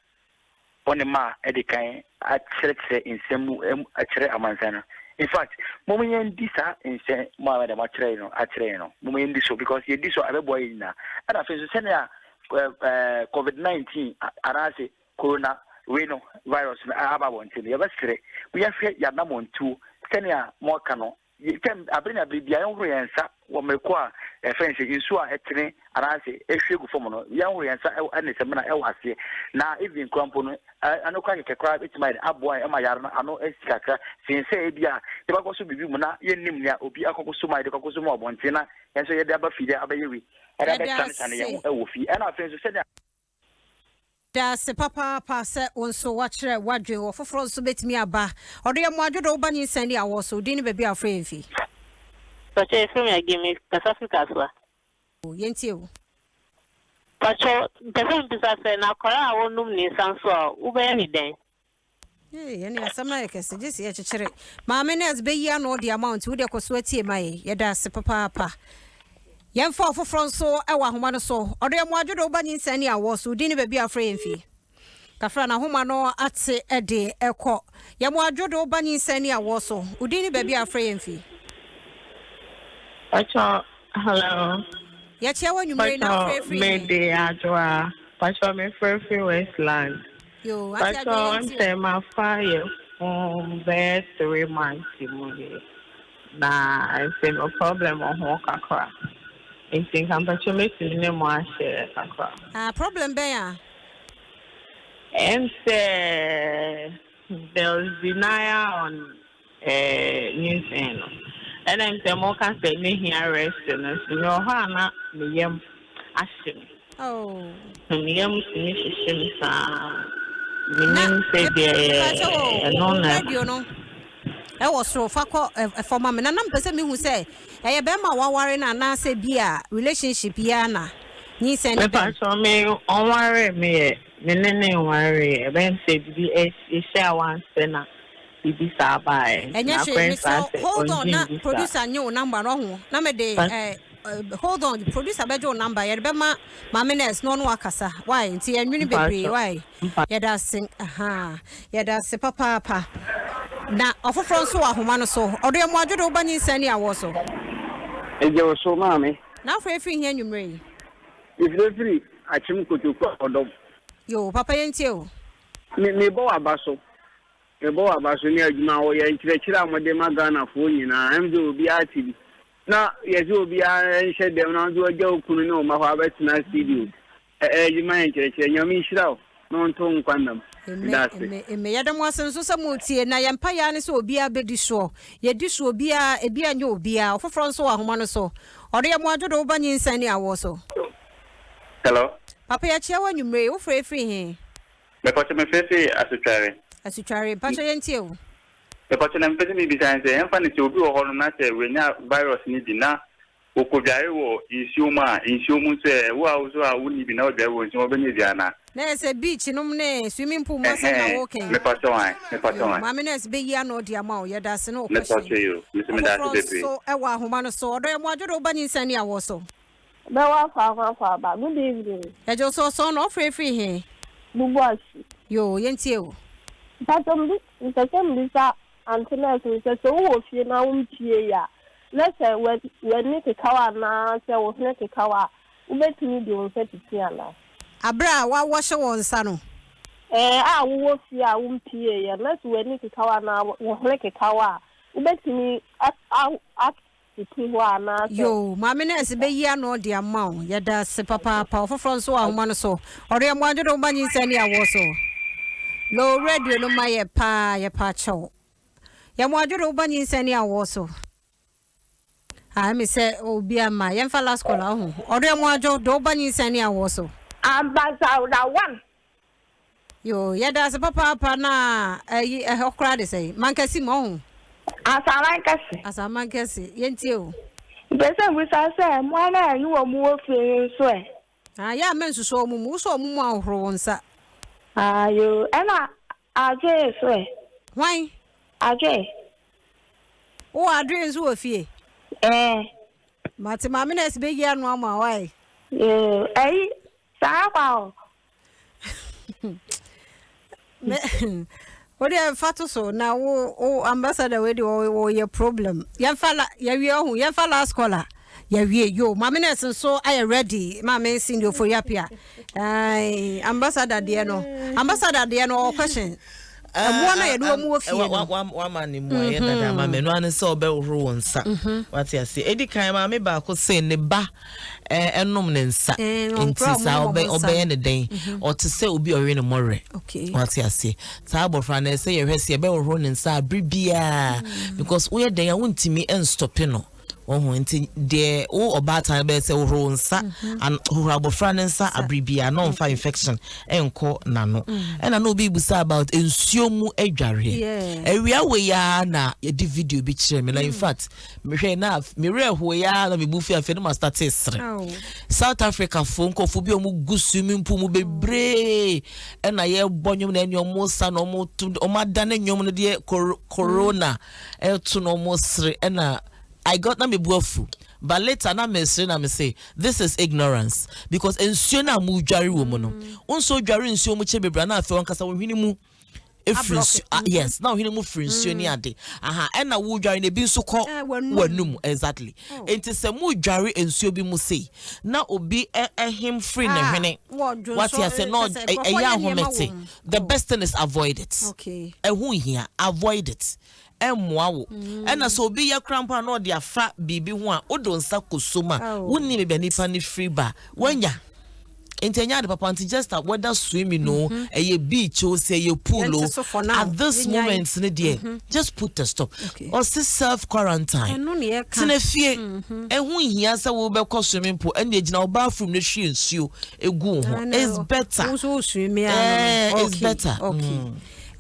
ɔne ma adi kan akyerɛkyerɛ nsɛm mu akyerɛ amansan no. In fact, mom yɛn di saa nsɛm mo a mɛdɛm akyerɛ no akyerɛ yɛn no, mom yɛn di so because yɛ di so a ɛbɛboa yɛn nyinaa. Ɛna afei nso sɛnea ɛɛ COVID 19 anaasɛ corona wei no virus no aba abɔnten no, yɛbɛsrɛ mo yɛhwɛ yɛn anammɔntuo sɛnea mo aka no Sɛ bere ne bere biara yɛnhohoro yɛn nsa wɔ mmere ko a yɛfrɛ no sɛ nsu a ɛtene anaasɛ ehwie gu fam no, yɛnhohoro yɛn nsa ne samina wɔ aseɛ. Na even koraa mpo no, ɛno koraa kɛkɛ koraa bɛtumi ayɛ dɛn aboa yɛn ma yare no ano asi kakra sen sɛ ebi a yɛbɛkɔ so biribi mu na yɛnnim nea obi akɔkɔso mu a yɛde kɔkɔso mu wɔ abɔnten na yɛn nso yɛde aba fie de abɛyɛ wei ɛde abɛtanetane yɛn ho wɔ fie. Ɛna afei nso sɛnea. Yɛda ase papaapa sɛ wo nso woakyerɛ w'adwen. Ɔfoforɔ nso bɛtumi aba. Ɔdɔ yɛ mmoa dwodo wo ba nyinsɛn ne awɔ so. Wo din ne baabi a wofrɛ yɛn fi. Pakyɛ yɛfrɛ me Agye me kasa firi Kasoa. O yɛntie wo. Pakyɛ mpɛ sɛ mebisa sɛ na akwadaa a ɔnum ne nsa nso a wobɛyɛ ne dɛn? Ee, ɛne asɛm no ayɛ kɛse, gye sɛ yɛkyekyere. Maame nurse bɛyi ano de ama wo nti wodeɛ kɔ so atie ma yɛn. Yɛda ase papaapa. Yɛmfa ɔfoforɔ nso wɔ ahoma no so. Ɔdɔ yɛ mmoadwo de wo ba nyinsɛn ne awoɔ so. Wo din ne baabi a wofrɛ yɛn fi. Kafra n'ahoma no ate de kɔ. Yɛ mmoadwo de wo ba nyinsɛn ne awoɔ so. Wo din ne baabi a wofrɛ yɛn fi. Pacho, hello. Yɛkyea wo anwummere yi na wofrɛ Pacho, firi he? mede Adwoa. Pacho, mefrɛ firi Westland. Yoo, ate Pacho, adwene nti o. nsɛ mafa yɛfun bɛyɛ 3 months mu nie. Na nsɛ me problem wɔ ho kakra. Nti nka mpacho mɛtumi ne mo ahyɛ kakra. Ah, problem bɛn a? Ɛnsɛ there was denial on eh, nyinsɛn no. Ɛna nsɛ moka sɛ mehia rest no nso mewɔ hɔ a na me yam ahye me. Oh. Na me yam tumi hyehye me saa. Na Menim sɛ deɛ mepakyɛ wo ɛno wo na radio no ɛwɔ soro fa kɔ ɛfam ma me na na mepɛ sɛ mehu sɛ ɛyɛ bɛrima a waware no anaasɛ bi a relationship yi ara na nyinsɛn no bɛm. Mepakyɛ me ɔnwaree me yɛ me ne no nwareeɛ ɛbɛyɛ sɛ biribi ɛhyɛ a wansɛ na biribi saa baeɛ nti Ɛnyɛ hwee makɔyɛ saa mesrɛ sɛ wo hold on ɔngye na ndi saa. producer nye wo number no ɔho na mede Pa eh, hold on producer bɛgye wo number yɛde bɛma maame nurse na ɔne wo akasa why nti yɛnwene bebree mpakyɛ why mpa. yɛda ase ahaa yɛda ase papaapa na ɔfoforɔ nso wɔ ahoma no so ɔdo yɛ mmoadwo de wo ba nyinsɛn ne awoɔ so. Megye wo so maame. Na afrɛ firi he anwummerɛ yi? Mefrɛ firi Akyem Kotoku a ɔdɔm. Yoo papa yɛntie o. Me mebɔ w'aba so. Mebɔ w'aba so ne adwuma a woyɛ, nkyerɛkyerɛ a mode ma Ghanafoɔ nyinaa, ɛm sɛ obiara te bi. Na yɛsɛ obiara nhyɛ dɛm na nso wagya wo kunu ne wo mma hɔ abɛtena studio ɛɛgye ma yɛn nkyerɛkyerɛ. Nyame nhyira wo na ɔnto wo nkwa nna mu. Amen Meda ase. amen amen yɛda mo ase nso sɛ moretie na yɛn mpaeɛ ara ne sɛ obiara bɛdi soɔ yɛdi so obiara ebi anyɛ obiara ɔfoforɔ nso wɔ ahoma no so ɔde yɛ mo adwo de wo ba nyinsɛn ne awoɔ so. Hello. Papa yɛkyea wo anwummere yi wofrɛ firi he? Mepɔkyɛ mefrɛ firi Asutware. Asutware, mpakyɛ yɛntie wo. Mepɔkyɛ na mepɛ sɛ mebisa ne sɛ yɛmfa no sɛ obi wɔ hɔ nom na sɛ wanya virus no bi na ɔkɔdware wɔ nsuo mu a, nsuo mu nso ɛ, wo a wo nso a wonni bi na wodware wɔ nsuo mu a wobɛnya bi anaa? Na ɛyɛ sɛ beach nom ne swimming pool mu asɛm na Ɛhɛn, woka yi. mepɔkyɛ wan, mepɔkyɛ Yoo, wan. Maame nurse bɛyi ano de ama wo, yɛda ase ne wo question. Mepɔkyɛ yoo, me nso meda ase Ɔfoforɔ bebree. nso wɔ ahoma no so, ɔdɔ yɛ mo adwo de wo ba nyinsɛn ne awoɔ so. Bɛwɔ akɔ akɔ akɔ aba. Good evening. Yɛgye wo so ɔsɔn no ɔfrɛ firi he? Bubuashi. Yoo yɛntie wo. Mpakyɛ mbi mpɛ sɛ mbisa ante nurse no sɛ sɛ wowɔ fie na wo mpie a na sɛ w'ani keka wo anaa sɛ wo hwene keka wo a wobɛtumi de wo nsa titi anaa? Aberɛ a w'awɔhye wo nsa no. Ɛɛ a wowɔ fie a wo mpie yɛ na sɛ w'ani keka wo anaa wo hwene keka wo a wobɛtumi a a Tete hɔ anaasɛ. Yoo, Maame Nurse bɛyi ano de ama wo. Yɛda ase papaapa. Ɔfoforɔ nso wɔ ahoma no so. Ɔreɛ mmoa dwodo mma nyinsɛn ne awoɔ so. Low radio no ma yɛ paa yɛpa kyɛw. Yɛ mo adwo de woba nyinsɛn ne awoɔ so. Ah, ɛmi sɛ obi ama yɛmfa last call aho. Ɔdɔ yɛ mo adwo de woba nyinsɛn ne awoɔ so. Ambassador one. Yoo, yɛda ase papaapa na ɛyi ɛhɔ koraa de sɛn? Mankɛse mu ɔho. Asamankɛse. Asamankɛse, yɛntie o. Mepɛ sɛ mebisa sɛ mmoa no a ɛne wɔn wɔ fie no nso ɛ? Ah, yɛ a mɛnsusu wɔn mu. Wosɔ wɔn mu a hohoro wo nsa. Ah, yoo, ɛna adwee nso ɛ? Hwan? Adwee. Wowɔ adwee nso wɔ fie? Ɛɛ. Mate, maame nurse bɛyi ano ama wo ae. Yoo, ɛyi, saa kwa o. wo deɛ fa to so na wo wo ambassador wei deɛ wɔyɛ problem yɛmfa la yɛwie ɔho yɛmfa last caller yɛwie yo maame nurse nso ayɛ ready maame Cindy Ofori Apia ambassador deɛ no ambassador deɛ no ɔwɔ question ɛmoa no yɛde wɔn wɔ fie no wama ne mu ayɛ dada ama me ɛno ano sɛ ɔbɛhoro wɔn nsa wate ase edi kan maame baako se ne ba ɛnom ne nsa nti saa ɔbɛyɛ ne dɛn mhm. ɔte sɛ obi ɔwe ne mmɔwerɛ wate aseɛ saa abɔfra no ɛsɛ yɛhwɛ sɛ yɛbɛhohoro ne nsa abere biara mm. because woyɛ dɛn a wontumi nstɔpe no wɔho nti deɛ wo ɔbaatan bɛyɛ sɛ wohoro nsa mhm. hohoro abɔfra ne nsa abere biara na ɔmfa infection ɛnkɔ n'ano mm. ɛna na obi busa about nsuo mu adwareɛ awia wei ara na yɛde video bi kyerɛ me na in mm. fact Mehwɛe na me werɛ howee ara na me bo fui afei na ma startee sere. South Africa fo nkurɔfo bi a wɔn gu swimming pool mu bebree ɛna yɛbɔ nnwom na ɛne wɔn sa na wɔn to wɔn adane nnwom no deɛ corona ɛto na wɔn sere ɛna I got na me bu afu but later na me sere na me se this is ignorance because nsuo na mo dware wɔ mu no nso dware nsuo mu kyɛ bebree na afei wɔn kasa wɔn hwene mu. efiri nsuo ah yes na ɔhene mu firi nsuo ne ade aha ɛna wodware na ebi nso kɔ eh, w'anum exactly oh. nti sɛ mo dware nsuo bi mu sei na obi ɛhem firi ne ah, hwene wate ase na ɛyɛ ahomete the oh. best thing is avoid it ɛho hia avoid it ɛmmoa wo mm. ɛna sɛ obi yɛ kora mpo a na ɔde afa biribi ho a wode nsa kɔ so mu a oh. wonni baabi a nipa no firi ba wanya nti ɛnyɛ ade papa nti just whether swimming o mm-hmm. ɛyɛ beach o sɛ ɛyɛ pool o at this moment ne deɛ mm-hmm. just put a stop ɔsi self quarantine tena fie mm-hmm. ɛho nhia sɛ wobɛkɔ swimming pool ɛna egyina wo bathroom ne hwie nsuo egu wo ho it's better ɛɛ it's better. Mm.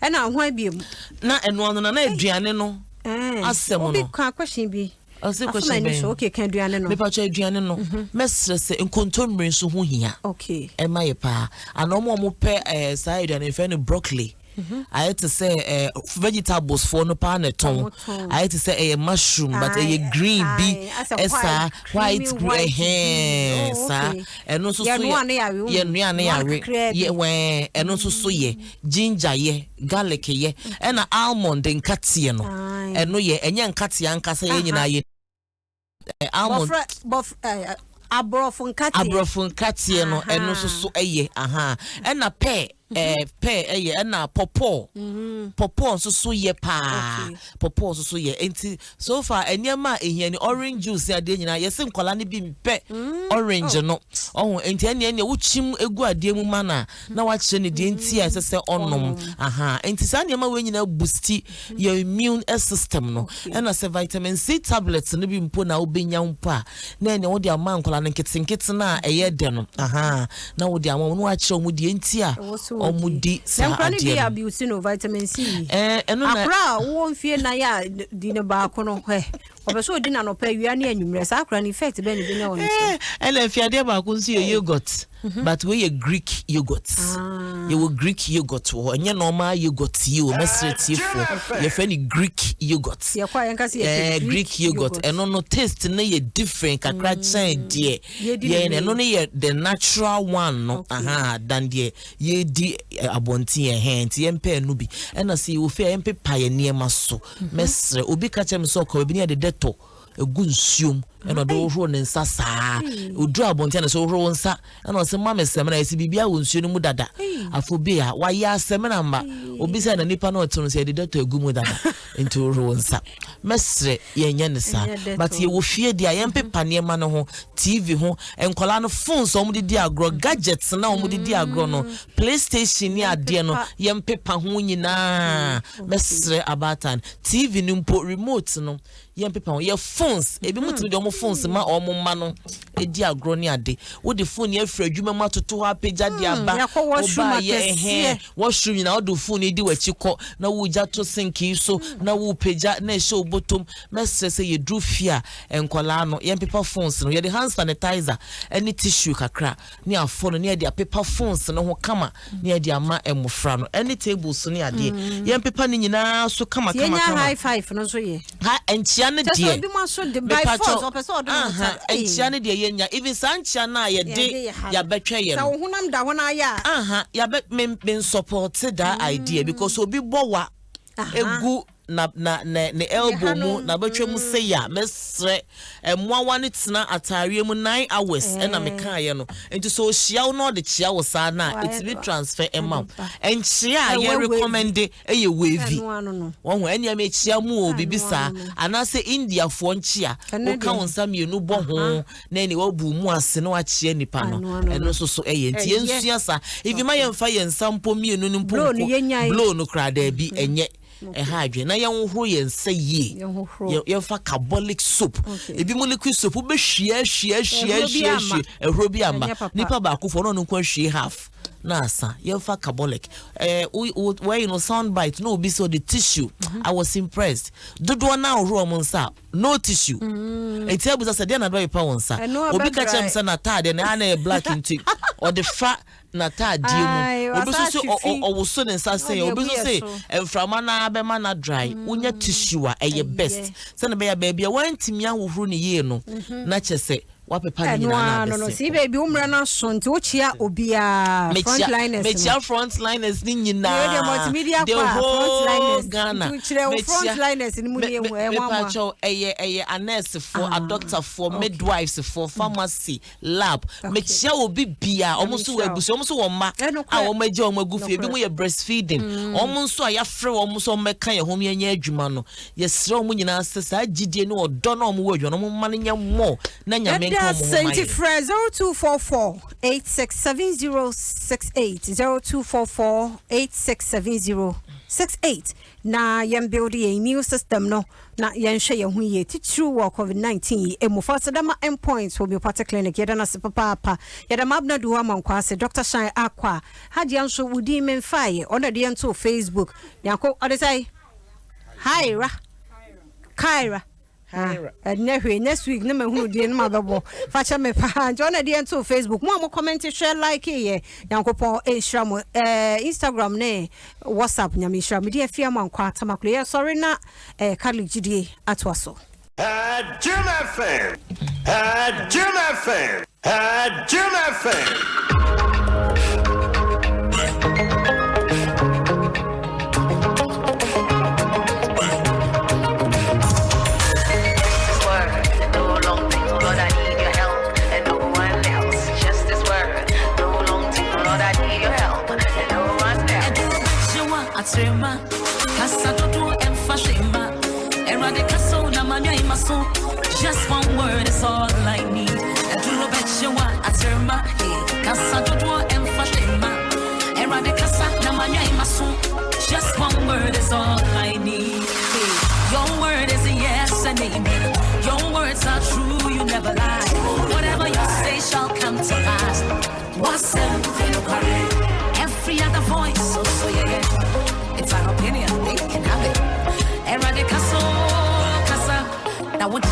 Ɛna ho abiem. Na ɛno ano na na aduane no asɛm no. Obi ka question bi. Ɔsɛ question bɛn? Okay, ka aduane no. Mepatwa aduane no. Mhm. Mɛsrɛ sɛ nkontommire nso ho hia. Okay. Ɛma yɛ paa. Ana ɔmo a ɔmo pɛ ɛɛ saa aduane fɛ no broccoli. Mhm. Ayɛ te sɛ ɛɛ vegetables foɔ no paa na ɛtɔn. Ayɛ te sɛ ɛyɛ mushroom but ɛyɛ green bi ɛsaa white green ɛhɛn oh, saa ɛno nso so yɛ yɛnoa ne yɛawe yɛ wɛn ɛno nso so yɛ. Ginger yɛ, garlic yɛ, ɛna almond nkateɛ no, ɛno yɛ, ɛnyɛ nkateɛ ankasa yɛn nyinaa yɛ almond. Bɔfrɛ, aborɔfo nkateɛ. Aborɔfo nkateɛ no, ɛno nso so ɛyɛ, aha. Ɛna pear, ɛɛ pear ɛyɛ, ɛna pɔpɔɔ, pɔpɔɔ nso so yɛ paa, pɔpɔɔ nso so yɛ. Nti so far nneɛma a ehia ni orange juice ne adeɛ nyinaa, yɛse nkwadaa no bi mpɛ orange no, ɔho, nti ɛnneɛ ɛnneɛ wokyim egu adeɛ mu ma no a, na wakyerɛ no deɛ nti a ɛsɛ sɛ ɔnom aha nti saa nneɛma wei nyinaa boosti yɛn immune system no ɛna sɛ vitamin C tablets no bi mpo na wobɛnya mpo a na ɛnea wode ama nkwadaa no nketenkete no a ɛyɛ dɛ no aha na wode ama wɔn na wakyerɛ wɔn deɛ nti a wɔn di saa adeɛ no. bi abuse no vitamin C yi. Ɛɛ ɛno na akora a wowɔ mfie nan a di ne baako no hɛ Ɔpɛ sɛ ɔdi no anɔpa, awia ne anwummerɛ. Saa akwadaa no effect bɛn na ɛbɛnya wɔ ne so? Eh, ɛna afei adeɛ baako nso yɛ yogurt mhm. but wei yɛ Greek yogurt. Ah. Yɛwɔ Greek yogurt wɔ hɔ. Ɛnyɛ normal yogurt yi o, mɛsrɛ tiefoɔ. Yɛfrɛ no Greek yogurt. Yɛkɔ a yɛnka sɛ yɛpɛ eh, Greek yogurt. Ɛno no taste no yɛ different kakra mm. kyɛn deɛ. Yɛn ɛno no yɛ the natural one no. Aha, dan deɛ yɛdi eh, abɔnten ɛhɛn nti yɛmpɛ ɛno bi. Ɛna sɛ yɛwɔ fie a yɛmpepa yɛn nneɛma so. Mɛsrɛ. Obi ka kyerɛ me sɛ ɔkɔ baabi ne yɛde dɛtɔ egu nsuom ɛna ɔde hohoro ne nsa saa. Oduru abɔnten na sɛ hohoro wo nsa ɛna ɔsɛ ma me sɛmina yɛsɛ biribi awɔ nsuo no mu dada. Afɔ bi a wayɛ asɛmina mma. Obi sɛ na nipa na ɔte no sɛ yɛde dɛtɔ egu mu dada. Nti wohoro wo nsa. Mɛsrɛ yɛnyɛ no saa. But yɛwɔ fie deɛ a yɛmpepa nneɛma no ho, TV ho, nkwadaa no phones a wɔde di agorɔ, gadgets na wɔde di agorɔ no, playstation ne adeɛ no, yɛmpepa ho nyinaa. Mɛsrɛ abaatan. TV no mpo, remote no, yɛmpepa ho. Yɛ phones, ebi mo tumi de wɔn phones ma wɔn mma no di agorɔ ne ade. Wode phone yi afiri adwuma mu atoto hɔ apagya de aba. Yɛakɔ washroom Woba yɛ akɛseɛ. ɛhɛn, washroom nyinaa wode phone yi di w'akyi kɔ na wogya to sink yi so na wopagya na ɛhyɛ wo bɔtɔm. Mɛsrɛ sɛ yɛduru fie a nkwadaa no yɛmpepa phones no. Yɛde hand sanitizer ne tissue kakra ne afɔ no na yɛde apepa phones no ho kama na yɛde ama mmofra no ɛne tables ne adeɛ mm. yɛmpepa ne nyinaa so kama kama kama. Yɛnya high five no nso yɛ. Ha nkyia no deɛ. Kyɛ sɛ aso de by force ɔpɛ sɛ ɔde ne nsa. Nkyia no deɛ yɛnya even saa nkyia no a yɛde yɛabɛtwɛ yɛ no. Sɛ wo honam da hɔ no ayɛ a. Aha yɛabɛ me me nsupporte that idea because obi bɔ wa egu na na na ne elbow mu na bɛtwa mu sei a mɛsrɛ mmoawa no tena ataareɛ mu 9 hours ɛna mekaeɛ no nti sɛ ɔhyia wo na ɔde kyea wo saa no a ɛtumi transfer ɛma wo. Nkyea a yɛ recommende ɛyɛ wavy wɔho ɛnea mekyea mu o biribi saa anaasɛ Indiafoɔ nkyea woka wo nsa mmienu bɔ ho na ɛne wabu mu ase na wakyea nipa no ɛno nso so ɛyɛ nti yɛnsua saa even ma yɛmfa yɛn nsa mpo mmienu no mpo nko blow no koraa daabi ɛnyɛ ɛha adwene na yɛnhohoro yɛn nsa yie yɛmfa carbolic soap ebi mu liquid soap wobɛhwie ahwie ahwie ahwie ahwie ɛhoro bi ama nipa baako fo ɔno ɔno nko ahwie half na asa yɛmfa carbolic ɛɛ wɔyi no sound bite na obi sɛ ɔde tissue mhm. I was impressed dodoɔ na ahohoro wɔn nsa no tissue mm. eti abusa sɛ deɛ na de bɛpepa wɔn nsa obi ka kyerɛ mi sɛ n'ataade na ɛna yɛ black nti ɔde fa n'ataadeɛ mu. Obi nso se ɔwoso ne nsa sɛ, obi nso se mframa no ara bɛma no adry. Mm. Wonya tissue a ɛyɛ best. Sɛnea ɛbɛyɛ a baabi a woantumi ahohoro no yie no, mhm. na kyerɛ sɛ wapepa ne nyinaa na abɛsɛ. Si baabi wo mmerɛ no aso nti wokyia obiara frontliners. Mekyia frontliners ne nyinaa. The whole Ghana. Mekyia frontliners ne mu ne ehu ɛho ama. Mepakyɛw ɛyɛ ɛyɛ anɛɛsefoɔ, ah, adɔktafoɔ, midwivesfoɔ, pharmacy. Lab. Mekyia obi bia, wɔn nso wɔ abusua, wɔn nso wɔ mma a wɔn agya wɔn agu fie, ebi mo yɛ breastfeeding, mm. wɔn nso a yɛafrɛ wɔn nso wɔn bɛka yɛn ho yɛnyɛ adwuma no. Yɛsrɛ wɔn nyinaa sɛ saa gyidie ne ɔdɔ na wɔn wɔ adwuma no, wɔn mma no nyɛ mmɔ na Nyame nka wɔn ho ma yɛn. Frɛ 0244 867068 0244 867068 na yɛn build yɛn immune system no na yɛnhwɛ yɛn ho yie titiriw wɔ covid 19 yi mu. Fa aseda ma Endpoint Homeopathic Clinic, yɛda no ase papaapa. Yɛda Mabena Duho Amankwaa ase, Doctor Shine Akwa, Hajia nso wo din memfaeɛ, ɔno na ɛde yɛn too Facebook. Nyanko, ɔde sɛn? Haira. Kaira. Ah, ɛnyɛ hwee next week ne mahunu din no mabɛbɔ fa kyɛ me paa nti ɔna deɛ nto facebook mo a mo comment hwɛ like yɛ nyankopɔn nhyira mo eh, instagram ne whatsapp nyame nhyira me deɛ afie ama nkwa tamaklo yɛ sɔre na eh, catholic gyidie atoa so. Jim FM, Jim FM, Jim FM. Just one word is all I need. Just one word is all I need. Your word is a yes and amen. Your words are true, you never lie. Whatever you say shall come to pass. What's Every other voice, so, so yeah, yeah. It's an opinion, they can have it. Now what